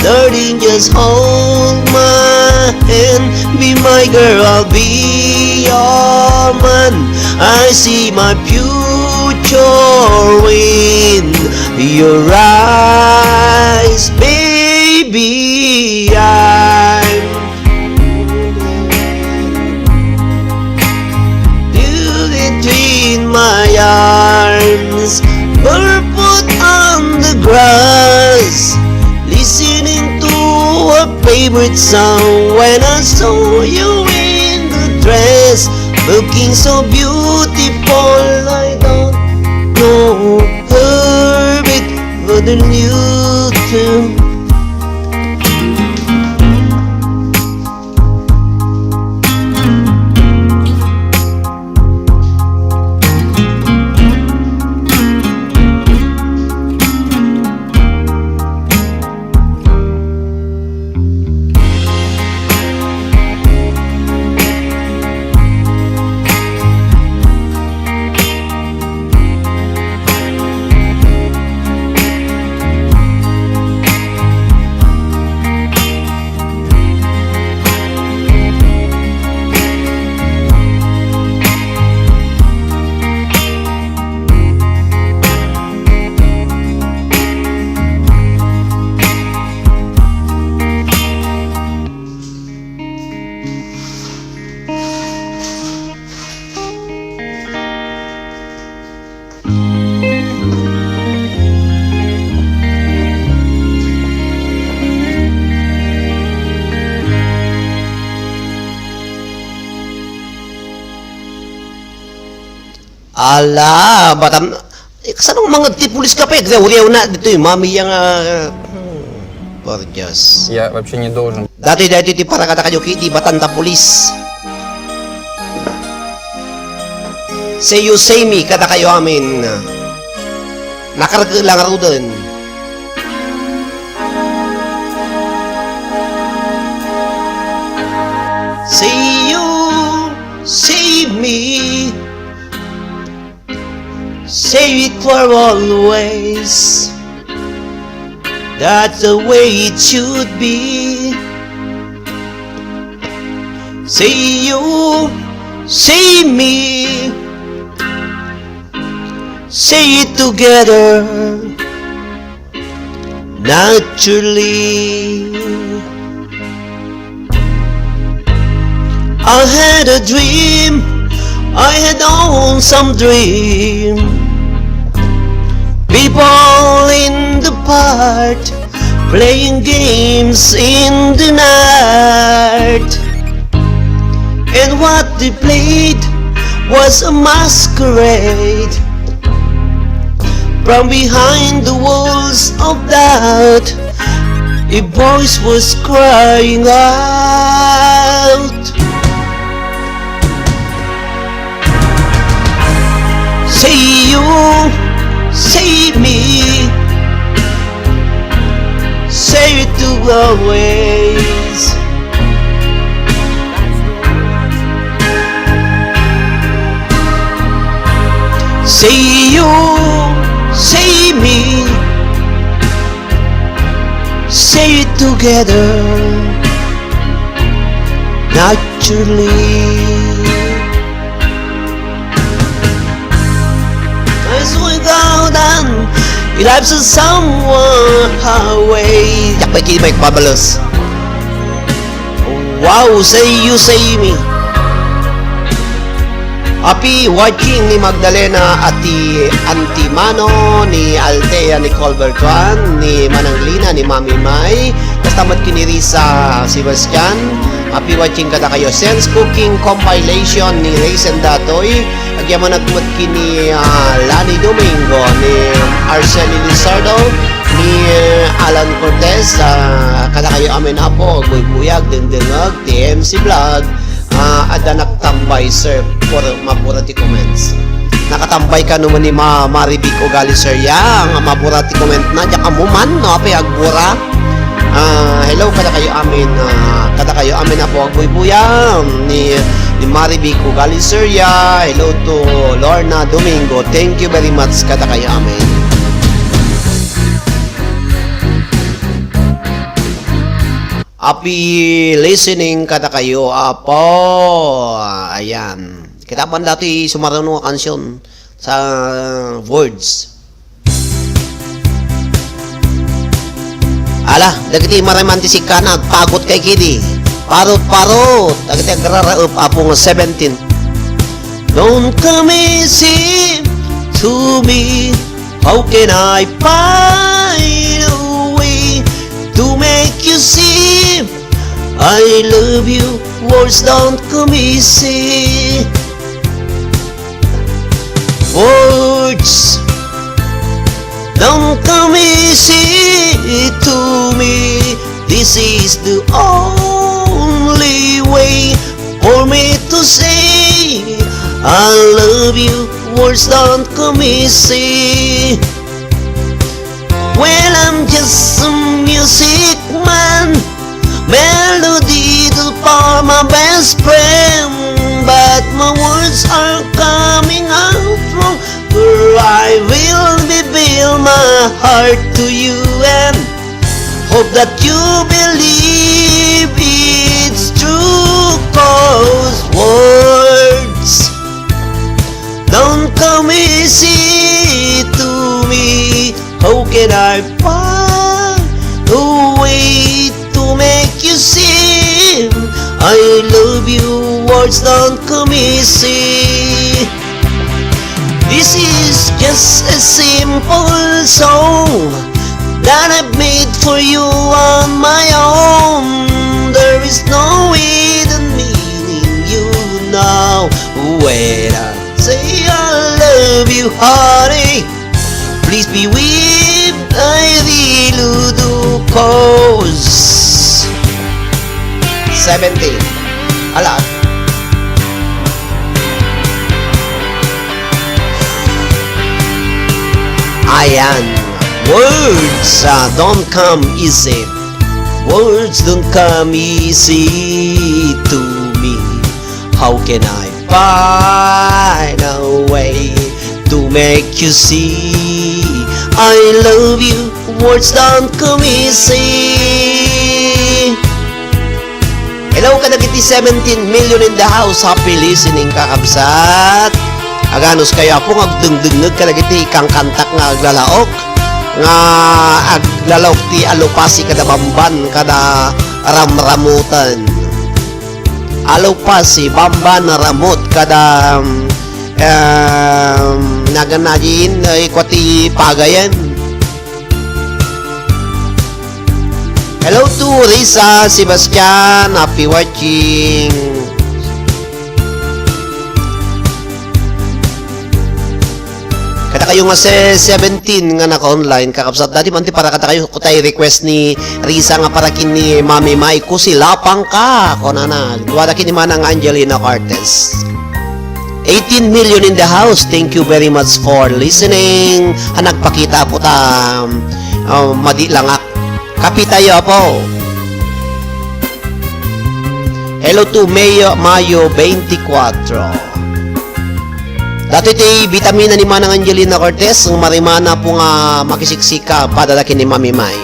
Darling, just hold my hand. Be my girl, I'll be your man. I see my future in your eyes, baby. I'm you between my arms, barefoot on the grass, listening to a favorite song. When I saw you in the dress, looking so beautiful, I don't know her bit, but then you too. Ala, batam, eh, kasano nga mangngeg ti pulis ka, pay? Agriaw na ditoy, mami, yang, ah, hmm, por Dios. Я вообще не должен. Datoy, datoy ti para kadakayo, ket di batanta pulis. Say you, say me, kadakayo amin. Nakargela ngaruden. Say you, say me, say it for always. That's the way it should be. Say you, say me, say it together, naturally. I had a dream, I had on some dream. People in the park playing games in the night. And what they played was a masquerade. From behind the walls of doubt, a voice was crying out. Say you, say me, say it to our ways. Say you, say me, say it together, naturally. As we go down, your life's a somewhere away. Yak may kinimay kumabalos. Wow, say you, say me. Happy watching ni Magdalena, Ati Antimano, ni Althea, ni Colbert Juan, ni Manang Lina, ni Mami Mai, kasta met ken ni Risa Sebastian. Happy watching kadakayo. Sense Cooking Compilation ni Raisin Datoy. Agyamanak met ken ni, ah, Lani Domingo, ni Arceli Lizardo, ni, ah, Alan Cortez, ah, kadakayo amin, Apo, agbuybuya, agdengdengngeg, T M C Vlog, ah, adda naktambay, sir, for mapura ti comments. Nakatambay kano man ni Ma-, Marivic Ugali, sir, ya, nga mapura ti comment na, diak ammo man, no, apay agbura. Ah, hello, kadakayo amin, ah, kadakayo amin, Apo, agbuybuya, ni, ni Marivic Ugali, sir, ya. Hello to Lorna Domingo. Thank you very much, kadakayo amin. Happy listening kadakayo, Apo. Ayan. Kita man dati sumarano nga kansion sa words. Ala, dagiti maraman ti sikkana, agpagut kay kidi. Parut-parut, dagiti agraraep, Apo nga seventeen. Don't come easy to me. How can I find a way to make you see I love you? Words don't come easy. Words don't come easy to me. This is the only way for me to say I love you. Words don't come easy. Well, I'm just a music man. Melody do for my best friend. But my words are coming out from where I will reveal my heart to you and hope that you believe it's true. 'Cause words don't come easy to me. How can I find a way to make you see I love you? Words don't come easy. This is just a simple song that I've made for you on my own. There is no hidden meaning, you know, when I say I love you, honey. Please be with I really do, 'cause seventeen. Ala. Ayan. Words, ah, don't come easy. Words don't come easy to me. How can I find a way to make you see I love you? Words don't come easy. Hello kadagiti seventeen million in the house. Happy listening, kakabsat. Aganos kayo, Apo, nga agdengdengngeg kadagiti kangkantak nga aglalaok, nga aglalaok ti alupasi kada bamban, kada ramramutan. Alupasi, Bamba, Naramut, kada, um, um, naganadin, ay, kwati pagayan. Hello to Risa, Sebastian, happy watching. Kadakayo nga se-, seventeen nga naka-online, kakabsat, dati man ti para kadakayo, kutay request ni Risa nga para ken ni Mami Mai, "Kusilapangka," kunana. Dua da ken ni Manang Angelina Cortez. Eighteen million in the house. Thank you very much for listening. Ah, nagpakita po ta, um, uh, madi langak. Kapitayo, apo. Hello to Mayo, Mayo twenty-four. Datoy ti bitamina ni Manang Angelina Cortez, nga marimana po nga makisiksika, padadakin ni Mami Mai.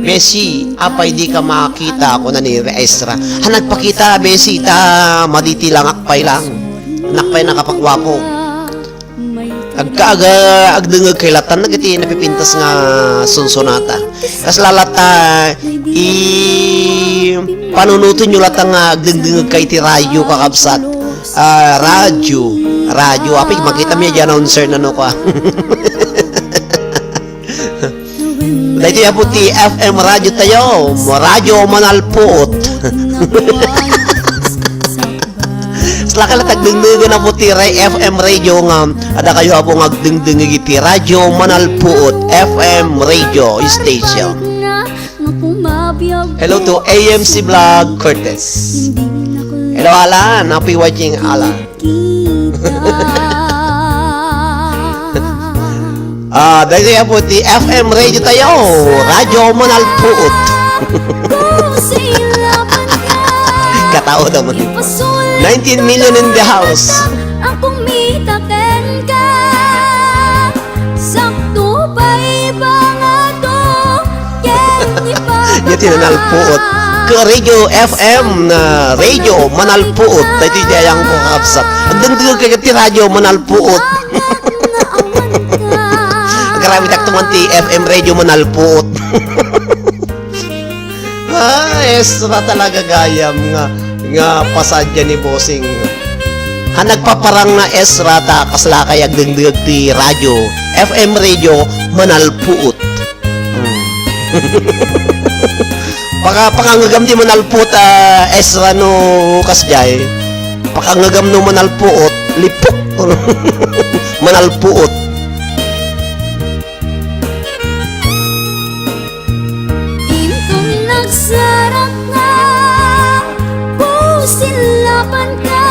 Besi, apay di ka makita, kuna ni Ezra. Ha, nagpakita, Besi, ta madi ti langak pay lang. Anak pay nakapagwapo. Agka-, aga-, agdengngeg kay latan dagiti napipintas nga sunsonata. Kasla lata, i-, panunotenyo lata nga agdengdengngeg kay ti radyo, kakabsat. Ah, radyo. Radyo. Apay, makita mi di announcer na no ka. Daytoy apo ti F M radyo tayo, Radyo Manalpuot. Saka la tagdengdenggen apo ti Ray F M radio nga adda kayo apo nga agdengdengeg iti Radyo Manalpuot F M radio station. Hello to A M C Vlog Cortez. Hello, Alan. Happy watching, Alan. Ah, daytoy apo ti F M radio tayo, Radyo Manalpuot. Katao naman. Nineteen million in the house. Sakto pay bangato, ken ni Papa. Iti Manalpuot. Ka Radio F M na Radio Manalpuot. Daytoy dayang ko, kakabsat. Agdengdengeg kay ti Radio Manalpuot. Agrabitak tuman ti F M Radio Manalpuot. Ah, Ezra talaga gayam nga, nga pasadya ni Bossing. Ha, nagpaparang na Ezra ta kasla kay agdengdengeg ti radio, F M radio, Manalpuot. Hmm. Paka-, pakangagam ti Manalpuot, ah, Ezra no kasjay. Pakangagam no Manalpuot, lipok. Manalpuot. Inton nagsarang ka, pusilapan ka,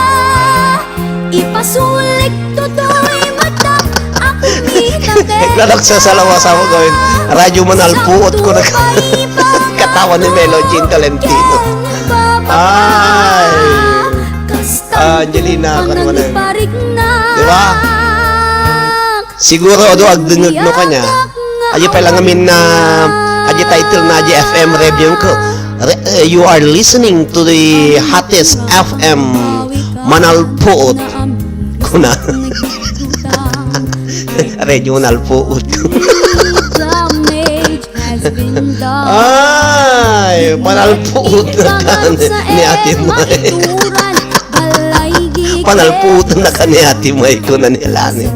ipasulik totoy mata, ako mitaken. Nagsasalawa sa ako gawin. Radyo Manalpuot ko na. Katawan ni Melo Jean Tolentino. Ay. Angelina, ako naman ang, di ba? Siguro, adu, agdengngeg no kaniak. Adi pay lang amin na, adi title na, adi F M review ko. Re-, eh, you are listening to the hottest F M, Manalpuot. Kuna. Radio Manalpuot. Ay, Manalpuot na ka ni, ni Ate May. Panalpuot na ka ni Ate May, kuna ni Lani.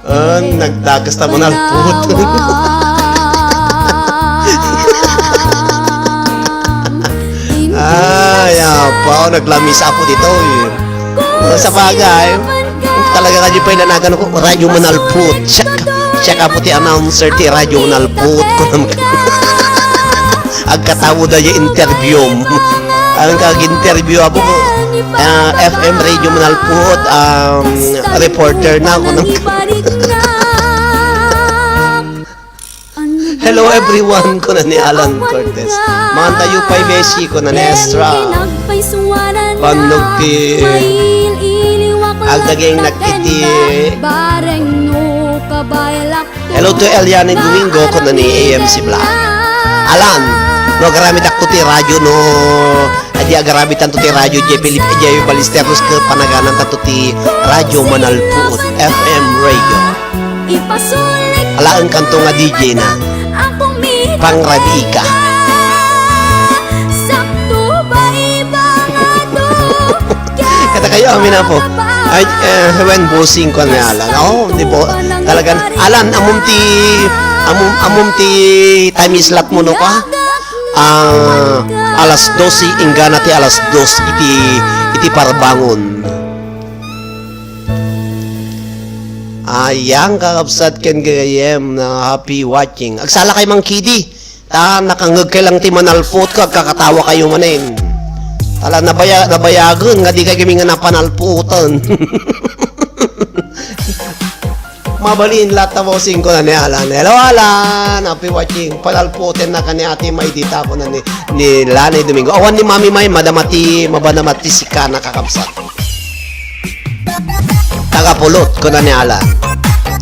Ah, nagtagas ta manalpuot. Ay, apa, oh, naglamis apo dito, eh. Oh, sa bagay, talaga nga di pa inanagan ko, Radyo Manalpuot. Check, check apo ti announcer ti Radyo Manalpuot ko naman. Agkatawo da ya interview. Ang kag-interview apo ko, ah, F M Radio Manalpuot, um, reporter na ako ng Hello everyone, kuna ni Alan Cortez. Mantayo pay Beshi, kuna ni Ezra. Bandog ti agdaging nagkiti. Hello to Eliane Domingo, kuna ni A M C Vlog. Alan, no, agaramitakto ti radyo, no, adi agarabitanto ti radyo, J P Lip-, J P Ballesteros, ket panaganantato ti Radyo Manalpuot, F M Radio. Alaen kanto nga D J na. Pangrabii ka. Ay, amin na po. Ay, eh, when bossing ko ni Alan. Oh, di po. Talagan, Alan, amum ti, amum, amum ti time slot mo no ka? Ah, alas dose, inggana ti alas dos, iti, iti parbangon. Ayan, kakabsat ken gayem na happy watching. Agsala kay Mang Kidi. Ta nakangngeg kay lang ti manalpot ko, agkakatawa kayo manen. Tala, nabaya-, nabayagen nga di kay kami nga napanalputan. Mabalin latta bossing ko na ni Alan. Hello, Alan! Happy watching. Panalputen na ka ni Ate May dita ko na ni, ni Lanay Domingo. Awan ni Mami May, madamati, mabanamati si Kana kakabsat. Taga Pulot, kuna ni Alan.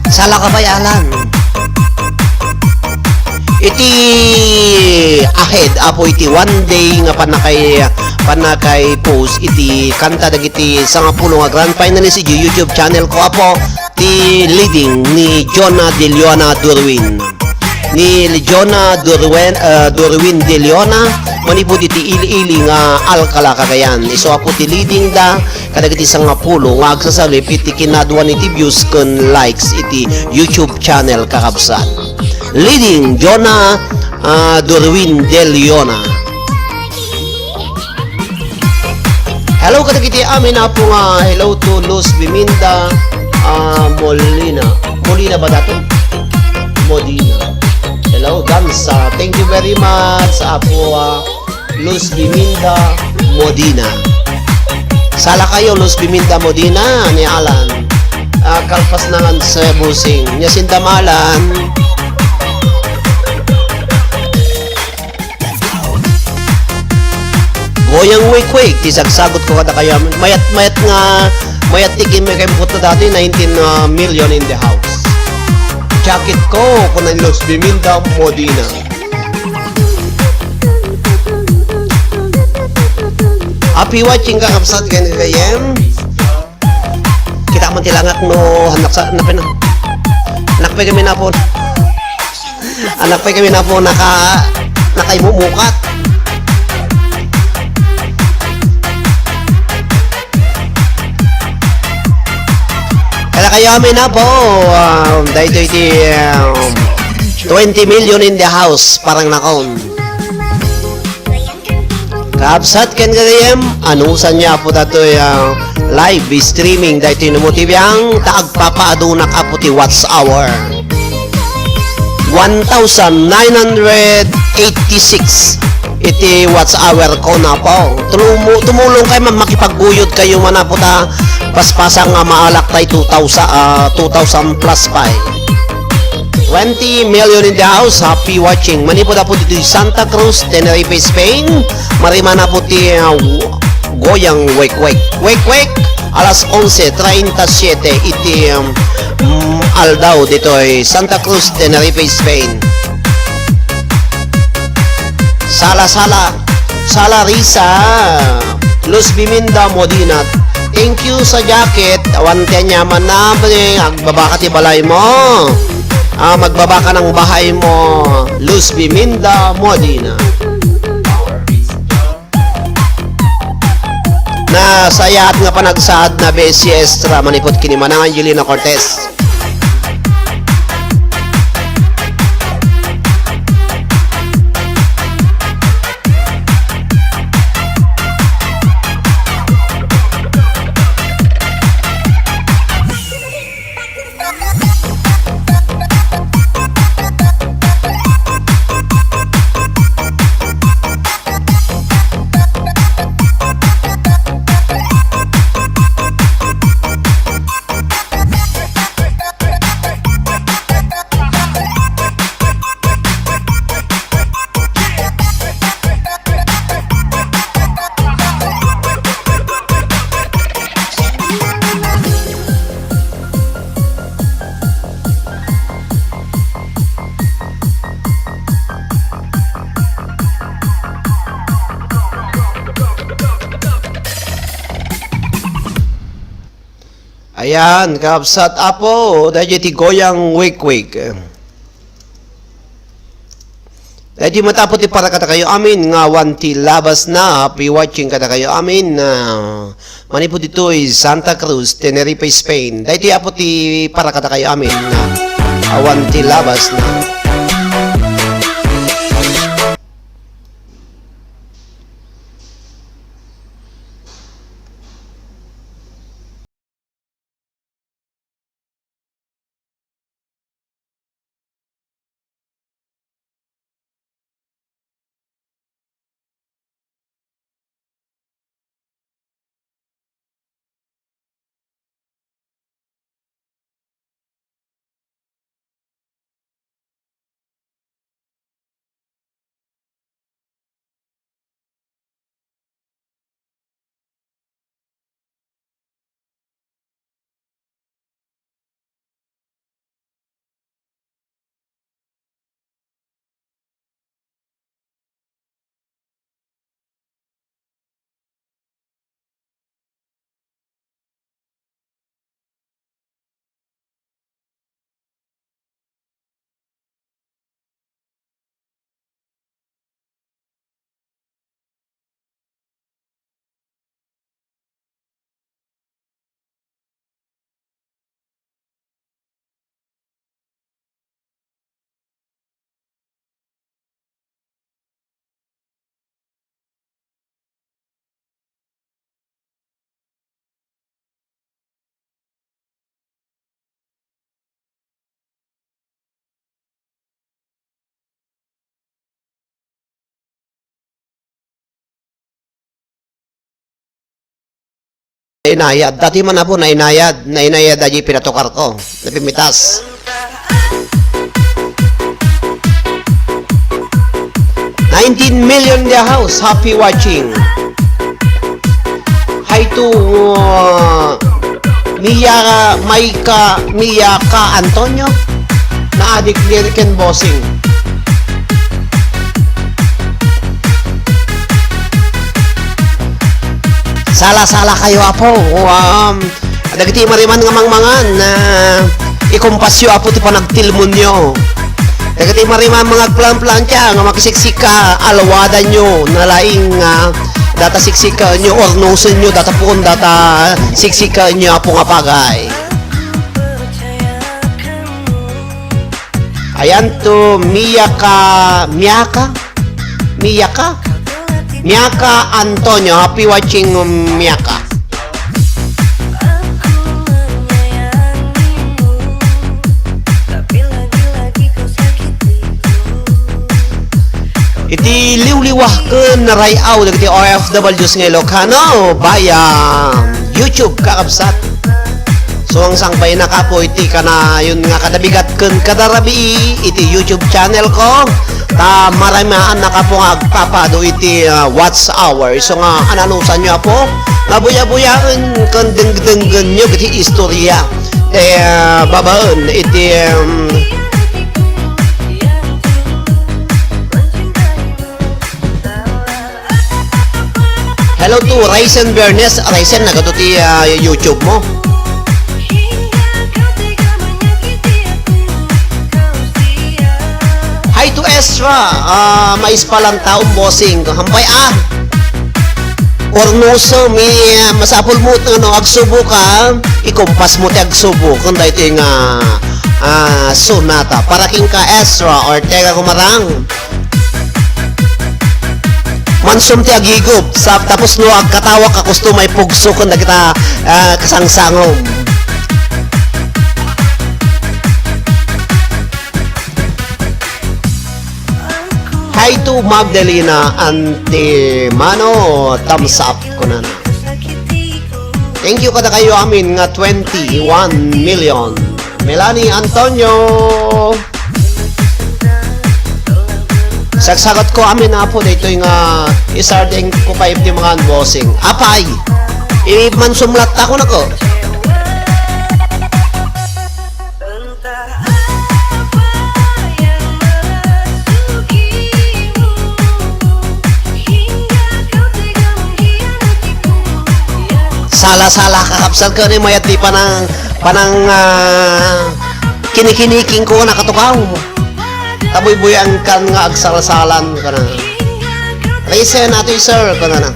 Sala ka pay, Alan. Iti ahead, apo iti one day nga panakay, panakay post iti kanta dagiti sangapulo nga grand finalist iti YouTube channel ko, apo, ti Leading ni Jonah De Leona Durwin. Ni Jonah Durwin, ah, Durwin De Leona, manipud iti ili-ili nga Alcala, Cagayan. Isu, apo, ti Leading da kadagiti sangapulo nga agsasalip iti kinaduan iti views ken likes iti YouTube channel, kakabsat. Leading, Jonah, ah, Dorwin De Leona. Hello kadagiti amin, apo, nga hello to Luz Biminda, ah, Molina. Molina ba dato? Modina. Hello, Dansa. Thank you very much, apo, ah, Luz Biminda Modina. Sala kayo, Luz Biminda Modina, ni Alan. Ah, kalpas na nga sa busing. Nia sindam, Alan. Goyang Wake Wake, ti sagsagot ko kada kayo. Mayat, mayat nga, mayat ti kim-, kaimbut na dati, nineteen, ah, million in the house. Jacket ko, kuna ni Luz Biminda Modina. Happy watching, kakabsat, ken gayem. Kita man ti langak no, anak sa, anak pay na. Anak pay kami na po. Anak pay kami na po, naka, nakaimumukat. Kada kayo amin na po, um, dahil ito iti, um, twenty million in the house, parang nakon. Kabsat ken gayem, anusan nia, apo, datoy, ah, live streaming daytoy no mo ti biang, ta agpapaadunak, apo, ti watch hour. One thousand nine hundred eighty-six iti watch hour ko na, apo. Tulumo-, tumulong kayo man, makipagguyod kayo man, apo, ta paspasang nga maalak tay two thousand, ah, two thousand plus pa, eh. Twenty million in the house, happy watching. Manipud, apo, ditoy Santa Cruz, Tenerife, Spain. Mariman, apo, ti, uh, Goyang Wake Wake. Wake Wake, alas onse treinta siete iti, um, mm, aldaw ditoy Santa Cruz, Tenerife, Spain. Sala, sala. Sala Risa, Luz Biminda Modina. Thank you sa jacket. Awan ti aniamanna, pre. Agbaba ka ti balay mo. Ah, magbaba ka ng bahay mo. Luz Biminda Modina. Nasayaat nga panagsaad na Bessie Estra, manipud ken ni Manang Angelina Cortez. Ayan, kabsat, apo, daydiay ti Goyang Wikwik. Daytoy met, Apo, ti para kadakayo amin nga awan ti labasna. Happy watching kadakayo amin. Ah, manipud ditoy Santa Cruz, Tenerife, Spain. Daytoy, Apo, ti para kadakayo amin nga awan ti labasna. Inayad. Dati man, Apo, nainayad. Nainayad, aji pinatukarko. Napimitas. Nineteen million in the house. Happy watching. Hi to, uh, Mia, Maika, Mia ka Antonio. Naadik diri ken bossing. Sala-sala kayo, Apo. Um, dagiti mariman nga mangmangan, ah, ikumpasyo, Apo, ti panagtilmonyo. Dagiti mariman nga agplanplantsa nga makisiksika, alwadanyo, nalaing, ah, data siksikaenyo, ornosenyo, data puon, data siksikaenyo, Apo, nga bagay. Ayan to, Miyaka, Miyaka? Miyaka? Miyaka Antonio, happy watching, um, Miyaka. Iti liwliwa ken naray-aw dagiti O F Ws nga Ilocano, via YouTube, kakabsat. So, ang sangbayennak, Apo, iti kanayon nga kadabigat ken kadarabii iti YouTube channel ko. Ta maramaannak, Apo, nga agpapado iti, ah, watch hour. So nga, ananusanyo, Apo, nga buyabuyaen ken dengdenggenyo iti istorya. Eh, ah, babaen iti, um, Hello to Ryzen Bernes. Ryzen, nagato ti, ah, YouTube mo. Hi to Ezra. Ah, maispalantaon, bossing. Hampay, ah. Ornoso, mi, ah, masapul mo, ano, agsubo ka, ikumpas mo ti agsubo. Kung dahil nga, ah, sonata. Para king ka, Ezra Ortega Kumarang. Mansum ti agigup, sa, tapos no agkatawak a kusto, maipugso ken dagita, ah, kasangsangom. Hi to Magdalena Antimano, thumbs up kunana. Thank you kadakayo amin nga twenty-one million. Melanie Antonio. Sagsagutko amin, Apo, daytoy nga isardeng ko pay ti mga unboxing. Apay, imansum latta ko nako. Sala-sala, kakabsat, ket ni mayat ti panang, panang, ah, kinikiniking ko, nakatukaw. Kabuybuyankan nga agsalsalan, kunana. Raisin, atoy, sir, kunana.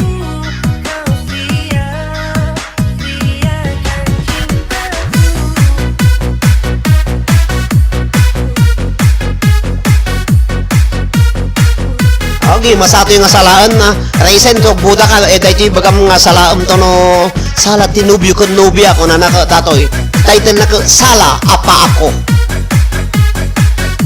Okay, masatoy nga salaen, ah. Raisin, kung buda ka, eh, daytoy bagam nga salaem to no sala ti nobio ken nobia, kunana ka, tatoy. Title na ka, Sala a Paako.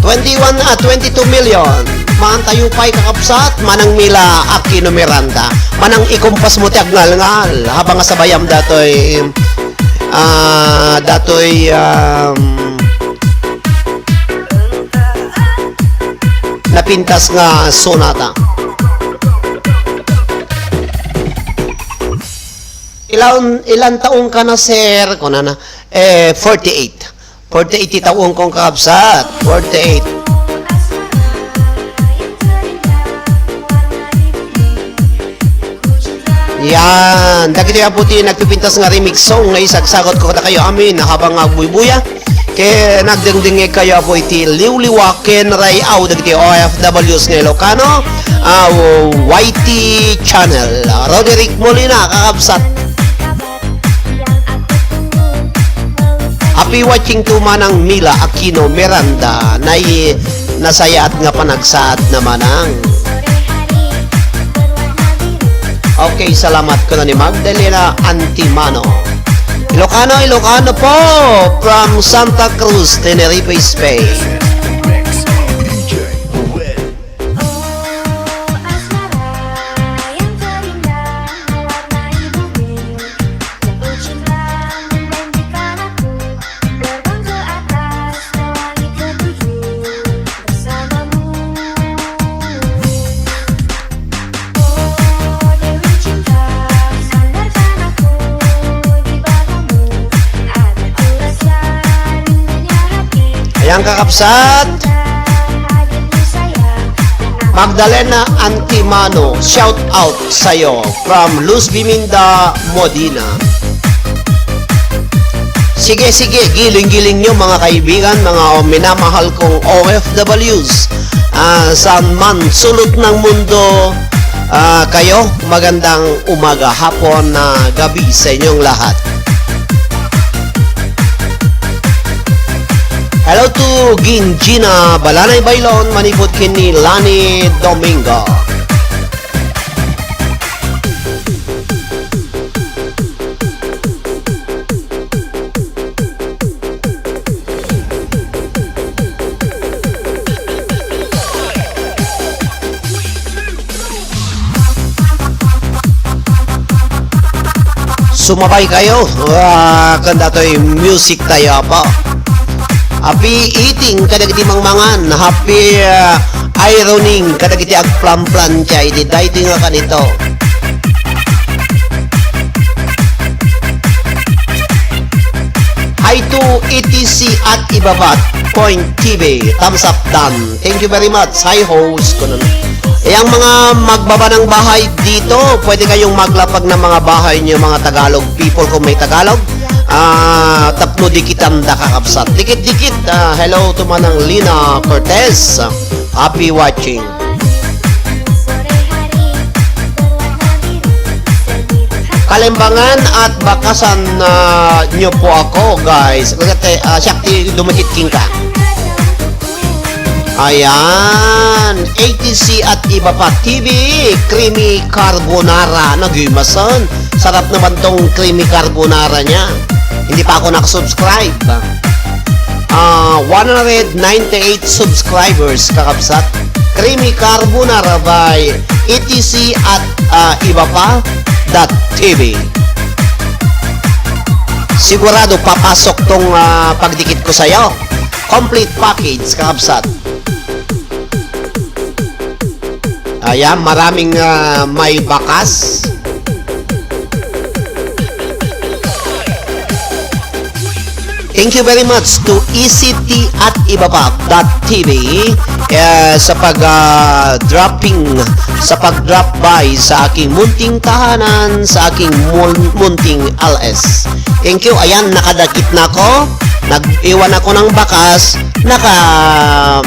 Twenty-one, ah, twenty-two million. Maantayo pay, kakabsat, Manang Mila Aquino Miranda. Manang ikumpas mo ti agngalngal. Habang nga sabayam datoy, ah, datoy, um, napintas nga sonata. Ilan, ilan taon ka na, sir? Kunana, eh, forty-eight. Forty-eight ti taon kong kakabsat. Forty-eight. Yan. Dagiti apo ti nagpipintas nga remix song nga isagsagot ko kadakayo amin habang agbuybuya. Ken agdengdengngeg kayo, apo, iti liwliwa ken ray-aw dagiti O F Ws nga Ilocano, ah, Y T channel. Roderick Molina, kakabsat. Happy watching to Manang Mila Aquino Miranda. Nay-, nasayaat nga panagsaad na, Manang. Okay, salamat, kuna ni Magdalena Antimano. Ilocano, Ilocano po, from Santa Cruz, Tenerife, Spain. Ayan, kakabsat. Magdalena Antimano, shout out sa'yo from Luz Biminda, Modena. Sige, sige, giling-giling nyo, mga kaibigan, mga minamahal kong O F Ws, ah, saan man sulot ng mundo, ah, kayo, magandang umaga, hapon, ah, gabi sa inyong lahat. Hello to Gin Gina Balanay Bailon, manipod ken ni Lani Domingo. Sumabay kayo, ah, ken datoy music tayo, apo. Happy eating kadagiti mangmangan, happy, ah, ironing kadagiti agplanplancha iti daytoy nga kanito. Hi to E T C at Ibabat Point T V. Thumbs up, done. Thank you very much. Hi, host. Kuno na. Yang mga magbaba ng bahay dito, pwede kayong maglapag ng mga bahay niyo, mga Tagalog people, kung may Tagalog. Ah, tapno dikitan da, kakabsat. Dikit-dikit. Ah, hello to Manang Lina Cortez. Happy watching. Kalembangan at bakasan, ah, nyo po ako, guys. Kasi, ah, siya ti dumikit king ka. Ayan. A T C at Iba Pa T V, creamy carbonara. Nagyuy masan. Sarap naman tong creamy carbonara niya. Hindi pa ako nakasubscribe. Ah, one hundred ninety-eight subscribers, kakabsat. Creamy Carbonara by E T C at, ah, Iba Pa dot T V. Sigurado papasok tong, ah, pagdikit ko sa'yo. Complete package, kakabsat. Ayan, maraming, ah, may bakas. Thank you very much to E C T at Iba Pa dot T V, eh, sa pag, ah, dropping, sa pag-drop by sa aking munting tahanan, sa aking mun-, munting L S. Thank you. Ayan, nakadakit na ako. Nag-iwan ako ng bakas. Naka-,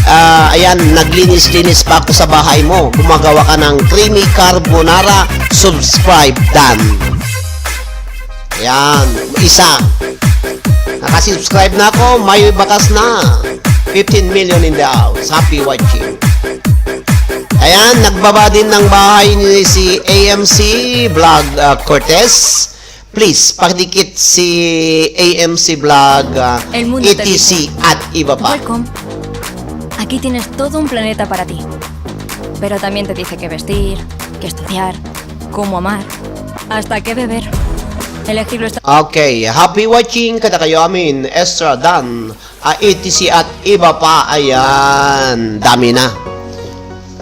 Ah, ayan, naglinis-linis pa ako sa bahay mo. Gumagawa ka ng creamy carbonara. Subscribe, Dan. Ayan, isa. Nakasubscribe na ako, may bakas na. Fifteen million in the house. Happy watching. Ayan, nagbaba din ng bahay ni si A M C Vlog, ah, Cortez. Please, pakidikit si A M C Vlog, ah, El mundo te E T C dice, at iba pa. Welcome. Aquí tienes todo un planeta para ti. Pero también te dice qué vestir, qué estudiar, cómo amar, hasta qué beber. Elegirlo está Okay, happy watching kadakayo amin, Ezra, Dan, ah, E T C at iba pa. Ayan, dami na.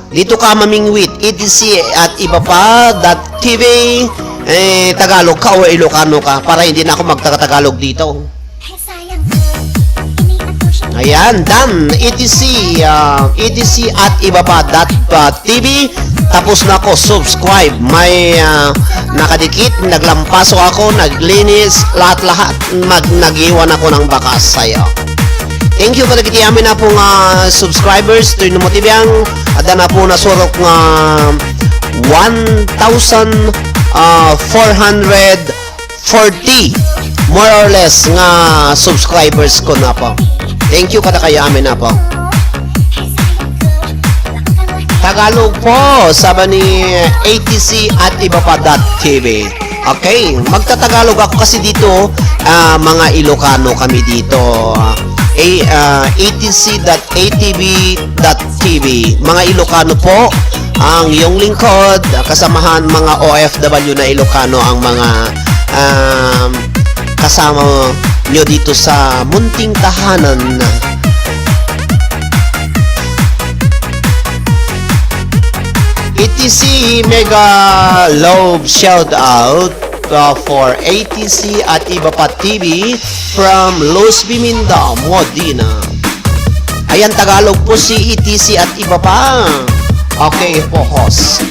Dito ka mamingwit, E T C at iba pa, dot T V, eh, Tagalog ka o Ilocano ka, para hindi na ako magtatagalog dito. Ayan, Dan, E T C, ah, E T C at iba pa, dot, ah, T V. Tapos na ako, subscribe. May, ah, nakadikit, naglampaso ako, naglinis, lahat-lahat. Mag-, nag-iwan ako ng bakas sa'yo. Thank you kadagiti amin a po nga subscribers, to inumot ibiyang, adda na po nasurok nga one thousand, ah, four hundred forty, more or less, nga subscribers ko na po. Thank you kadakayo amin na po. Tagalog po, sabi ni A T C at iba pa dot T V. Okay, magtatagalog ako kasi dito, ah, mga Ilocano kami dito. A, ah, A T C dot A T V dot T V. Mga Ilocano po, ang iyong lingkod, kasamahan, mga O F W na Ilocano ang mga, um, kasama nyo dito sa munting tahanan. E T C mega love shout out, uh, for A T C at iba pa T V from Luz Biminda, Modena. Ayan, Tagalog po si E T C at iba pa. Okay po, host.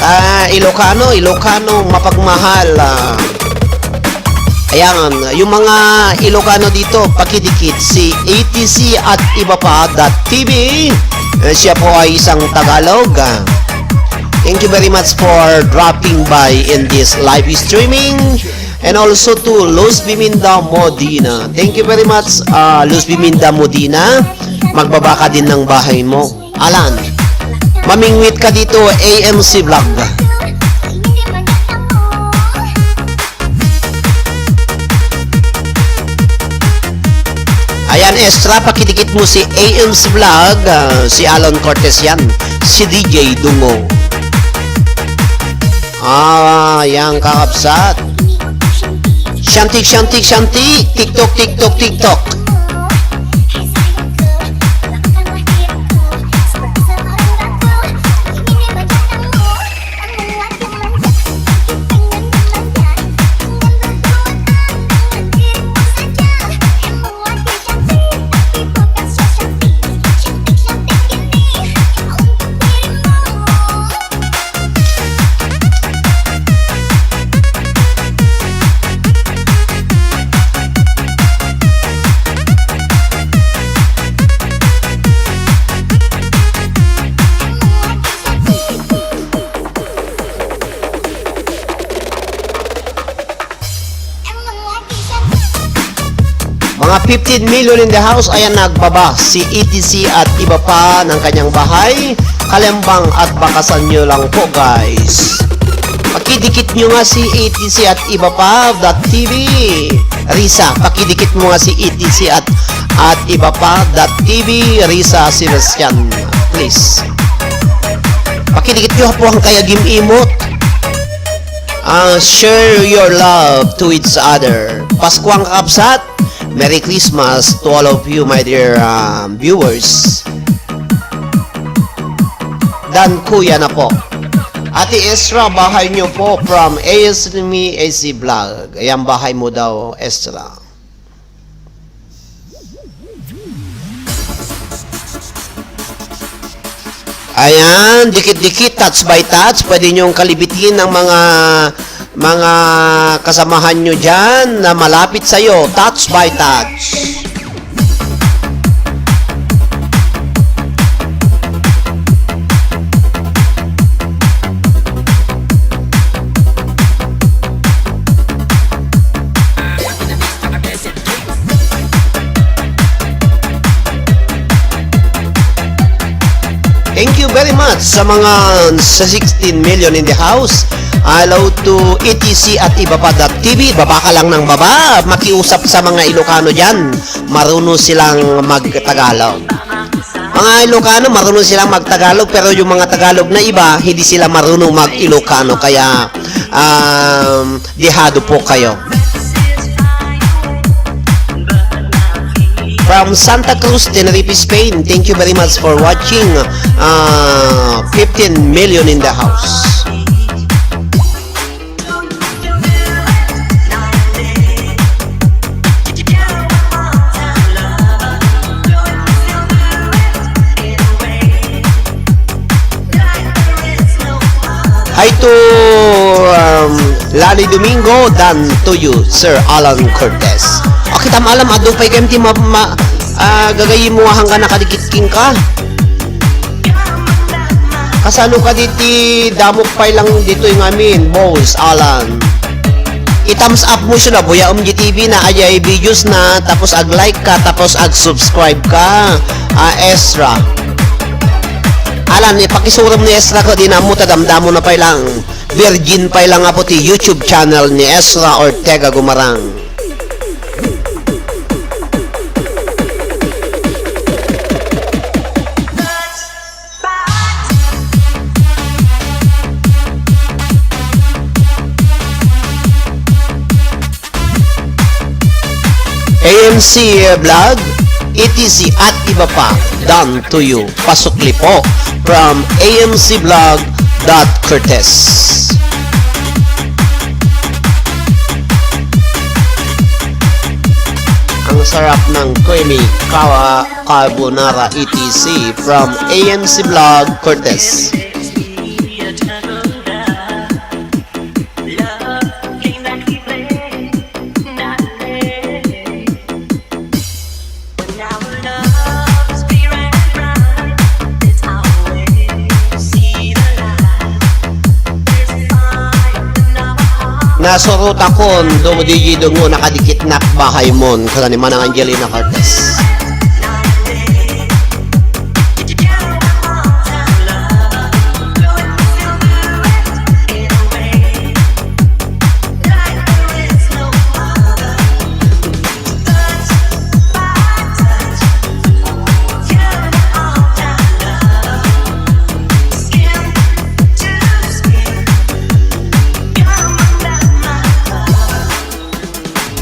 Ah, Ilocano, Ilocano, mapagmahal, ah. Ayan, yung mga Ilocano dito, pakidikit si A T C at iba pa dot T V. Eh, siya po ay isang Tagalog, ah. Thank you very much for dropping by in this live streaming. And also to Luz Biminda Modina. Thank you very much, ah, Luz Biminda Modina. Magbaba ka din ng bahay mo. Alan, mamingwit ka dito, A M C Vlog. Ayan, Ezra, pakidikit mo si A M C Vlog, ah, si Alan Cortez yan, si D J Dungo. Ah, yan, kakabsat. Shanti, shanti, shanti. TikTok, TikTok, TikTok. Mga fifteen million in the house, ayan, nagbaba si E T C at iba pa ng kanyang bahay. Kalembang at bakasan nyo lang po, guys. Pakidikit nyo nga si E T C at iba pa dot T V. Risa, pakidikit mo nga si E T C at, at iba pa dot T V. Risa Sebastian, please. Pakidikit nyo po ang kaya gimimot. Ah, share your love to each other. Paskuang kakabsat, Merry Christmas to all of you, my dear, um, viewers. Dan Kuya na po. Ate Ezra, bahay niyo po from A S me A C Vlog. Ayan, bahay mo daw, Ezra. Ayan, dikit-dikit, touch by touch. Pwede niyong kalibitin ang mga, mga kasamahan niyo diyan na malapit sa'yo. Touch by touch. Thank you very much sa mga sa sixteen million in the house. Hello to E T C at iba pa dot T V. Baba ka lang ng baba. Makiusap sa mga Ilocano dyan. Marunong silang magtagalog. Mga Ilocano, marunong silang magtagalog, pero yung mga Tagalog na iba, hindi sila marunong mag-Ilocano. Kaya, um, dehado po kayo. From Santa Cruz, Tenerife, Spain, thank you very much for watching. Uh, fifteen million in the house. Hi to, um, Lali Domingo, dan to you, Sir Alan Cortez. O, kitam alam, adu pay kayam ti ma-, ma-, ah, gagayyem mo hanggang nakadikit kenka. Kasano ka diti damok pay lang ditoy ngamin, Boss Alan? I-thumbs up mo siya na, buya um G T V na, ajay videos na, tapos ag-like ka, tapos ag-subscribe ka, ah, Ezra. Alan, ipakisurom ni Ezra ko, di na mo, tadamdamo na pay lang. Virgin pay lang nga po ti YouTube channel ni Ezra Ortega Gumarang. A M C Vlog, E T C at iba pa, done to you. Pasukli po from A M C Vlog dot Curtis. Ang sarap ng creamy kawa carbonara E T C from A M C Vlog Curtis. Nasurotakon, dumudi didungo, nakadikitnak bahay mon, kuna ni Manang Angelina Cortez.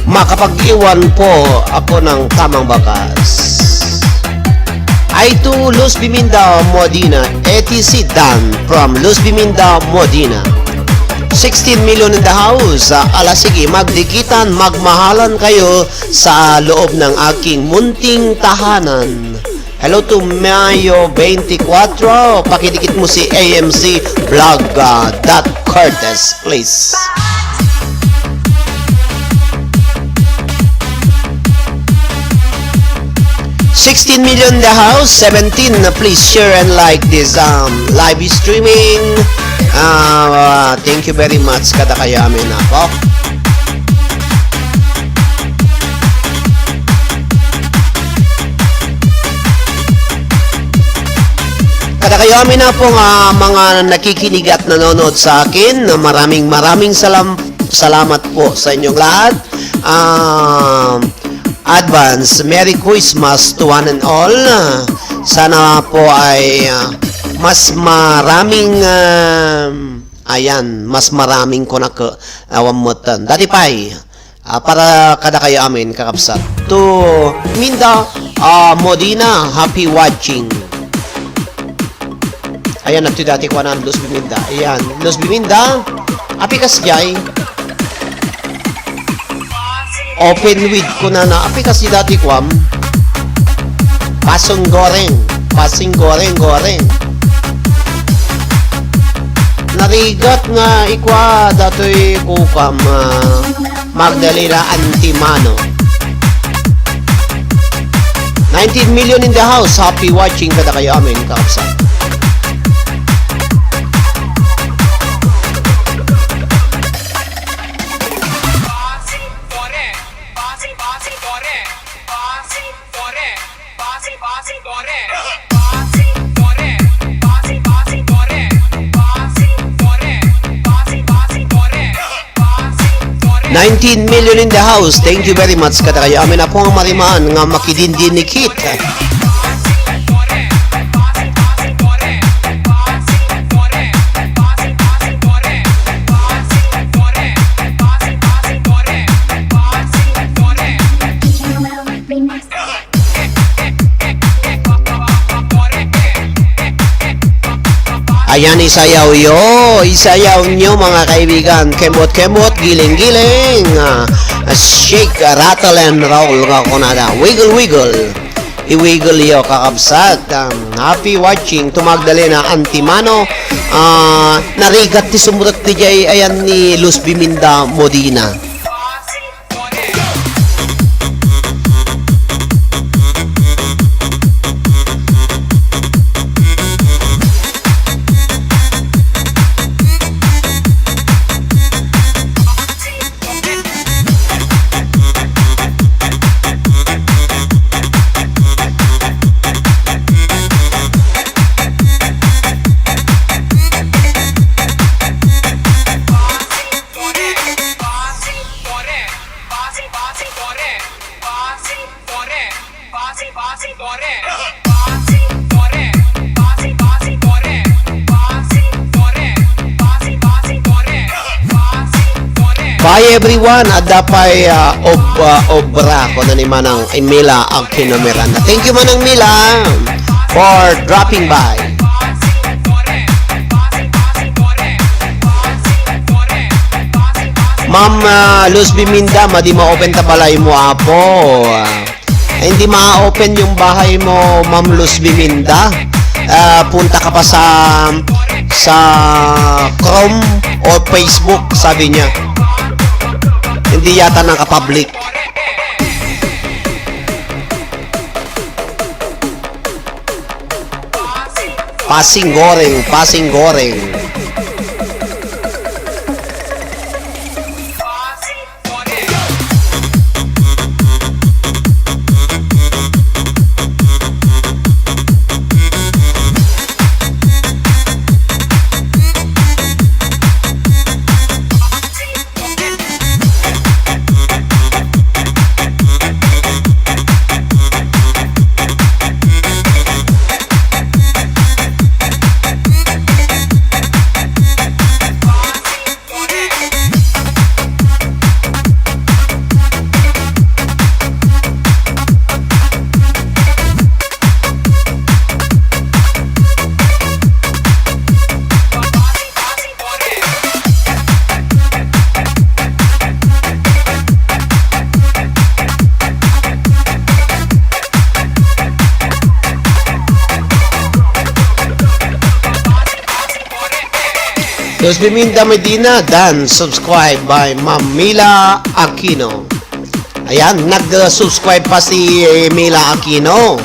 Makapag-iwan po ako ng tamang bakas. Ay to Luz Biminda Modina, A T C Dan from Luz Biminda Modina. Sixteen million in the house. Ah, ala, sige, magdikitan, magmahalan kayo sa loob ng aking munting tahanan. Hello to Mayo twenty-four. Pakidikit mo si A M C Vlog, ah, dot Curtis, please. Sixteen million the house, seventeen, please share and like this, um, live streaming. Ah, thank you very much kadakayo amin, apo. Kadakayo amin, apo, nga mga nakikinig at nanonood sa akin, maraming, maraming salam-, salamat po sa inyong lahat. Um, advance Merry Christmas to one and all. Sana po ay, ah, mas maraming, um, ayan, mas maraming kunak-, awan mo tan. Dati pay, ah, para kadakayo amin, kakabsat. To Minda, ah, Modina, happy watching. Ayan, nagtudati ko anan, Luz Biminda. Ayan, Luz Biminda, apikas jay. Open with ko na na, apikas di dati kuam. Pasong goreng, pasing goreng, goreng. Narigat nga ikwa datoy kukam, ah, Magdalena Antimano. Nineteen million in the house. Happy watching kadakayo amin, kakabsat. Nineteen million in the house. Thank you very much kadakayo. Amin a po nga marimaan nga makidindinikit. Ayan, isayaw yo. Isayaw nyo, mga kaibigan. Kembot-kembot, giling-giling. Ah, shake, rattle, and roll nga kunada. Wiggle, wiggle. I-wiggle yo, kakabsat. Um, happy watching. Tumagdalena Antimano. Ah, narigat ti sumrek ti jay ayan ni Luz Biminda Modina. Bye everyone, adda pay, ah, ob-, ah, obra, kuno ni Manang Mila Aquino Miranda. Thank you, Manang Mila, for dropping by. Ma'am, ah, Luz Biminda, madi ma-open ta balay mo, apo. Ah, hindi ma-open yung bahay mo, Ma'am Luz Biminda. Ah, punta ka pa sa, sa Chrome o Facebook, sabi niya. Hindi yata nakapublic. Pasing goreng, pasing goreng. Luz Biminda Medina, done. Subscribe by Ma'am Mila Aquino. Ayan, nag-subscribe pa si, eh, Mila Aquino.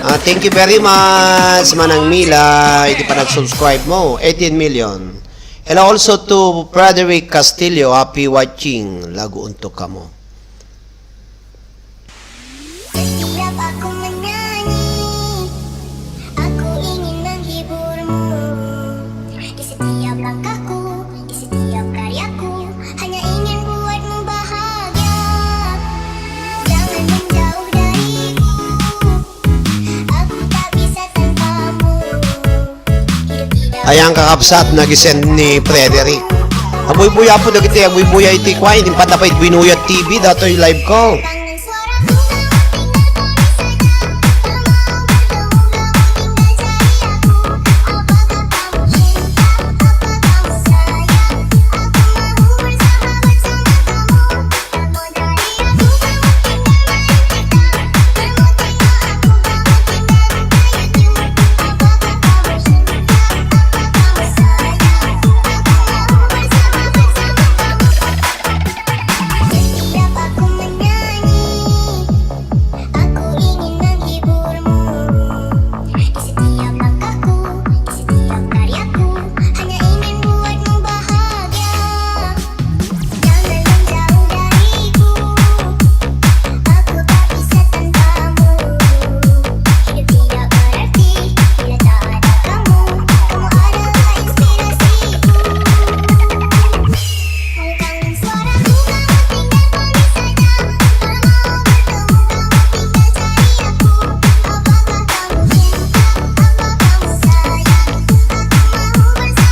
Ah, thank you very much, Manang Mila. Iti panag-subscribe mo, eighteen million. Hello also to Frederick Castillo. Happy watching. Laguunto kamo. Setiap aku menyanyi, aku ingin menghiburmu. Di setiap langkahku, di setiap karyaku, hanya ingin buatmu bahagia. Jangan menjauh dariku, aku tak bisa tanpamu. Ayan, kakabsat, nag-send ni Frederick. Agbuybuya po dagiti agbuybuya iti kuan, iti Panda pay Binuyat T V, datoy live ko.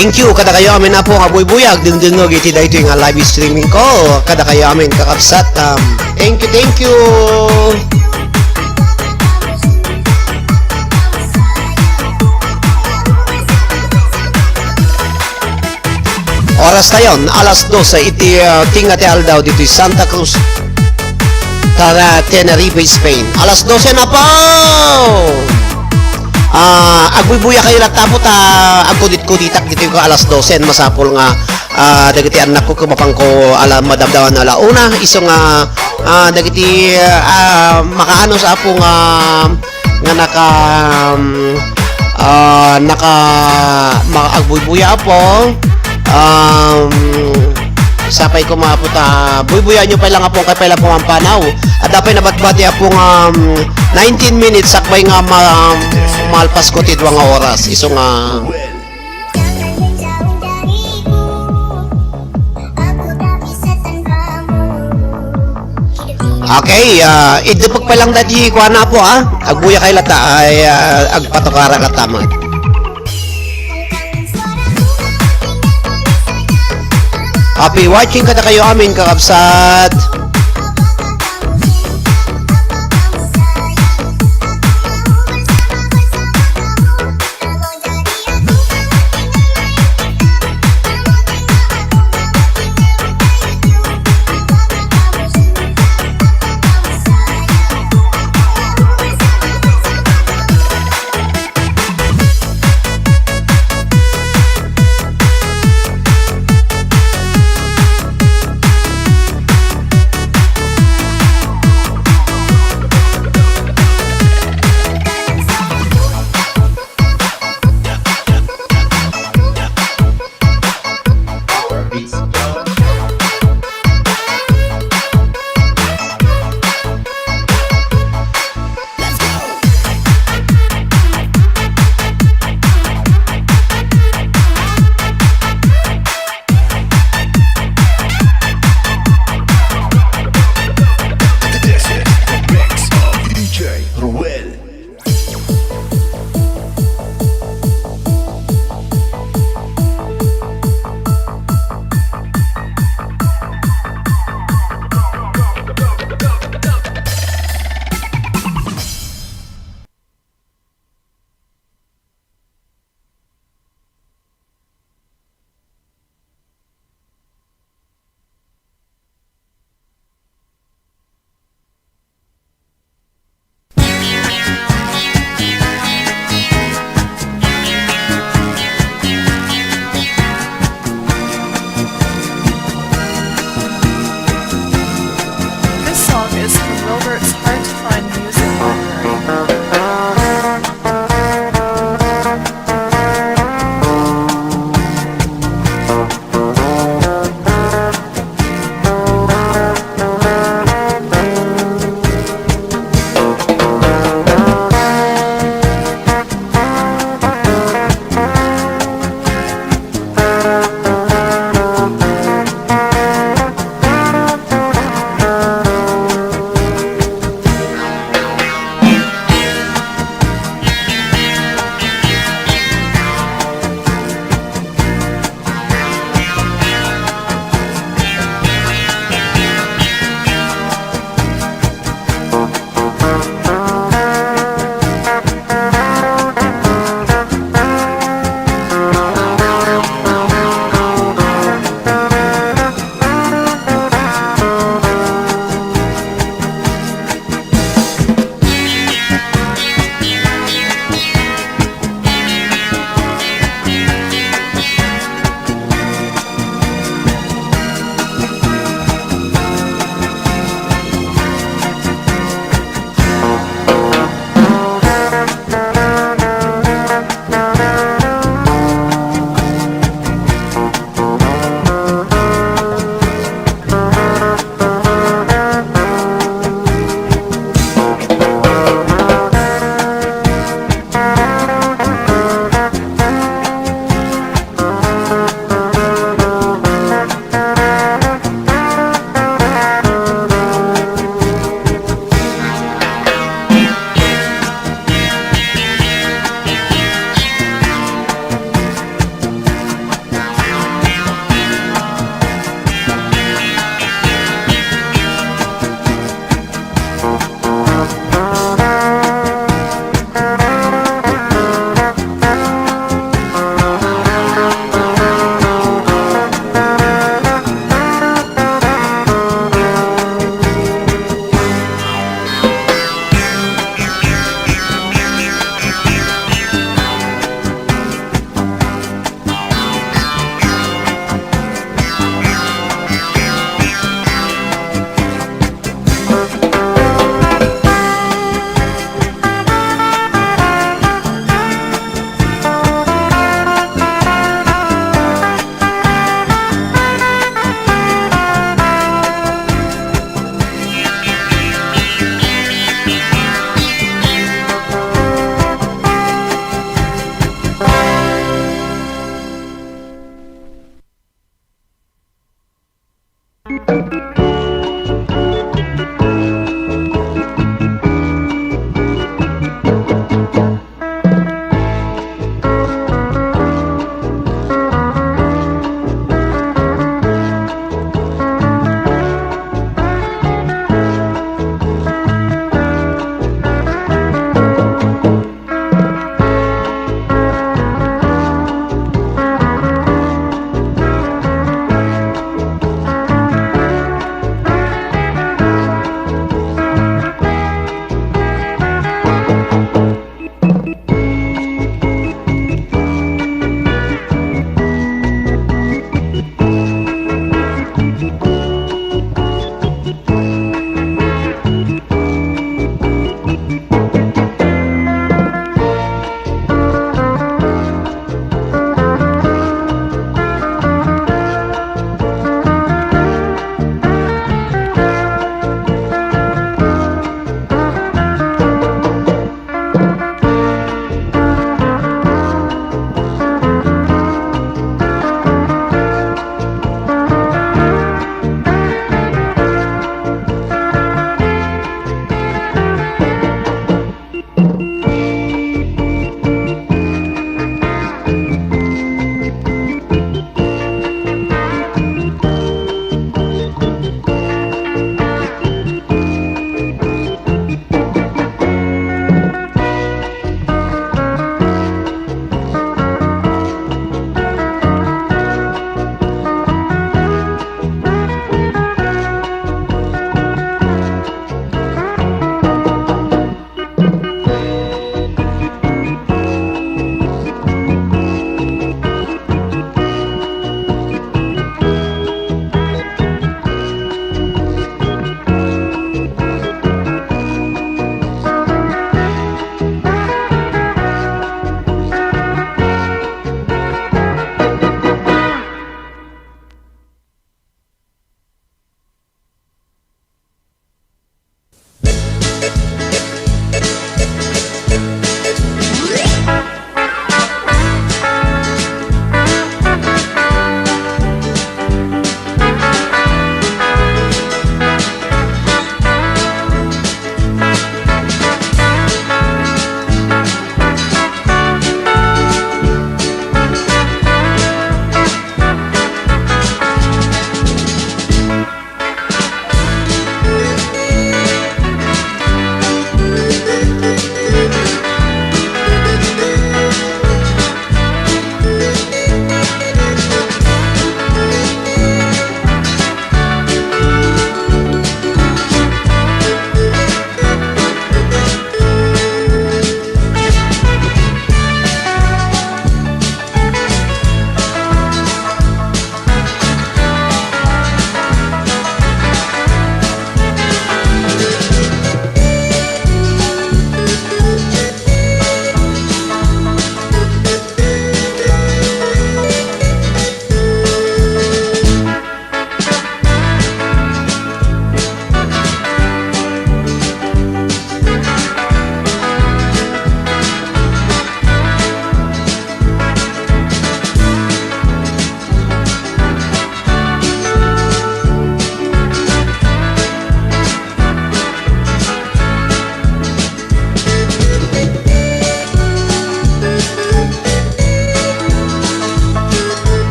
Thank you kadakayo amin, Apo, nga buybuyag, dengdengngeg iti daytoy nga live streaming ko. Kadakayo amin, kakabsat, um, thank you, thank you. Oras tayon, alas dose iti, ah, tenga ti aldaw ditoy Santa Cruz, Tara, Tenerife, Spain. Alas dose na po! Ah, agbuybuya kayo latta, Apo, ta agkudit-kuditak ditoy ko alas dose, masapul nga, ah, dagiti annakko, ket mapangko ala, madamdaman ala una, isu nga, ah, dagiti, ah, makaano sa Apo nga nga naka, um, ah, naka-, ma-, agbuybuya, Apo. Um, sapay ko, Apo, ta buybuyaenyo pay lang, Apo, kay pay lang pumampanaw. Adda pay nabatbati, Apo, nga, um, nineteen minutes sakbay nga ma-, malpas ko ti dua nga oras. Isu nga Okay, ah, idepek pa lang dati kuana, Apo, ah. Agbuya kay lata, ay, ah, agpatukara lata man. Happy watching kadakayo amin, kakabsat.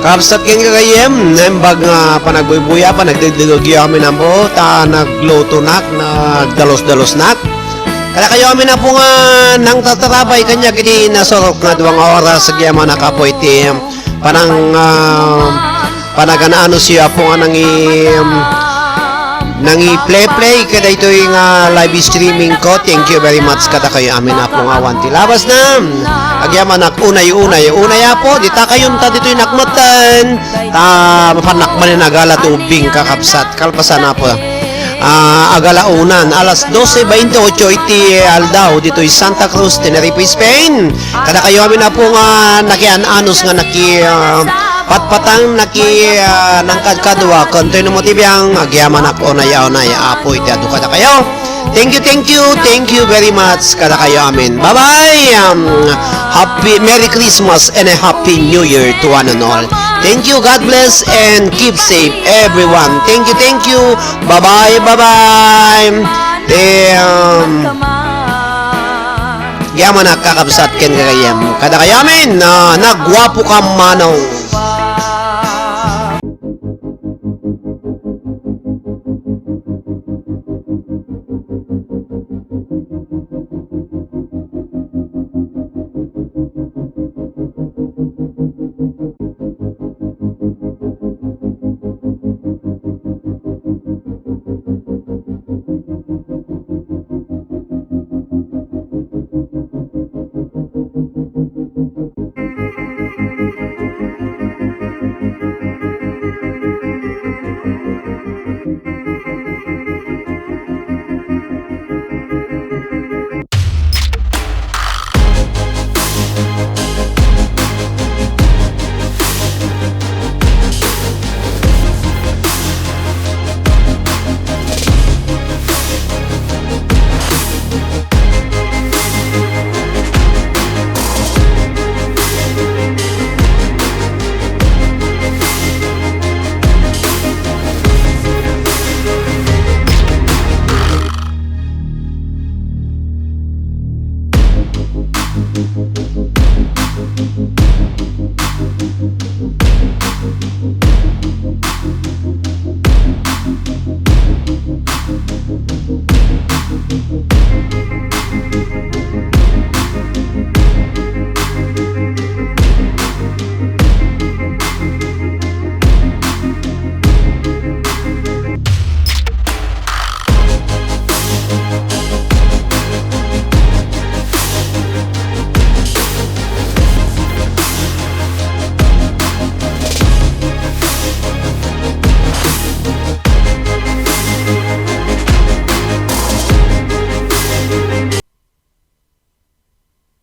Kabsat ken gagayyem, naimbag nga panagbuybuya, panagdegdegyo amin ampo, ta naglutonak, nagdalos-dalosnak. Kadakayo amin ampo nga nangtatarabay kaniak iti nasurok nga dua nga oras, agyamanak ampo iti panang, ah, panagan-anusyo ampo nga nangi-, nangi-play-play kadaytoy nga live streaming ko. Thank you very much kadakayo amin ampo nga awan ti labasna. Agyamanak unay-unay, unay ampo, dita kayonta ditoy nakmetten. Ta mapannak manen agala ti ubbing, kakabsat. Kalpasan ampo. Ah, agala unan, alas doce veintiocho iti aldaw ditoy Santa Cruz, Tenerife, Spain. Kadakayo amin ampo nga nakian-anus nga naki, ah, patpatang, naki, ah, nangkadkadua, ken toy no mo ti biang, agyamanak unay-unay, Apo, iti adu kadakayo. Thank you, thank you, thank you very much kadakayo amin. Bye-bye. Um, happy Merry Christmas and a Happy New Year to one and all. Thank you, God bless, and keep safe, everyone. Thank you, thank you. Bye-bye, bye-bye. Damn. Agyamanak, kakabsat ken gagayyem. Kadakayo amin, ah, nagwapo ka, manong.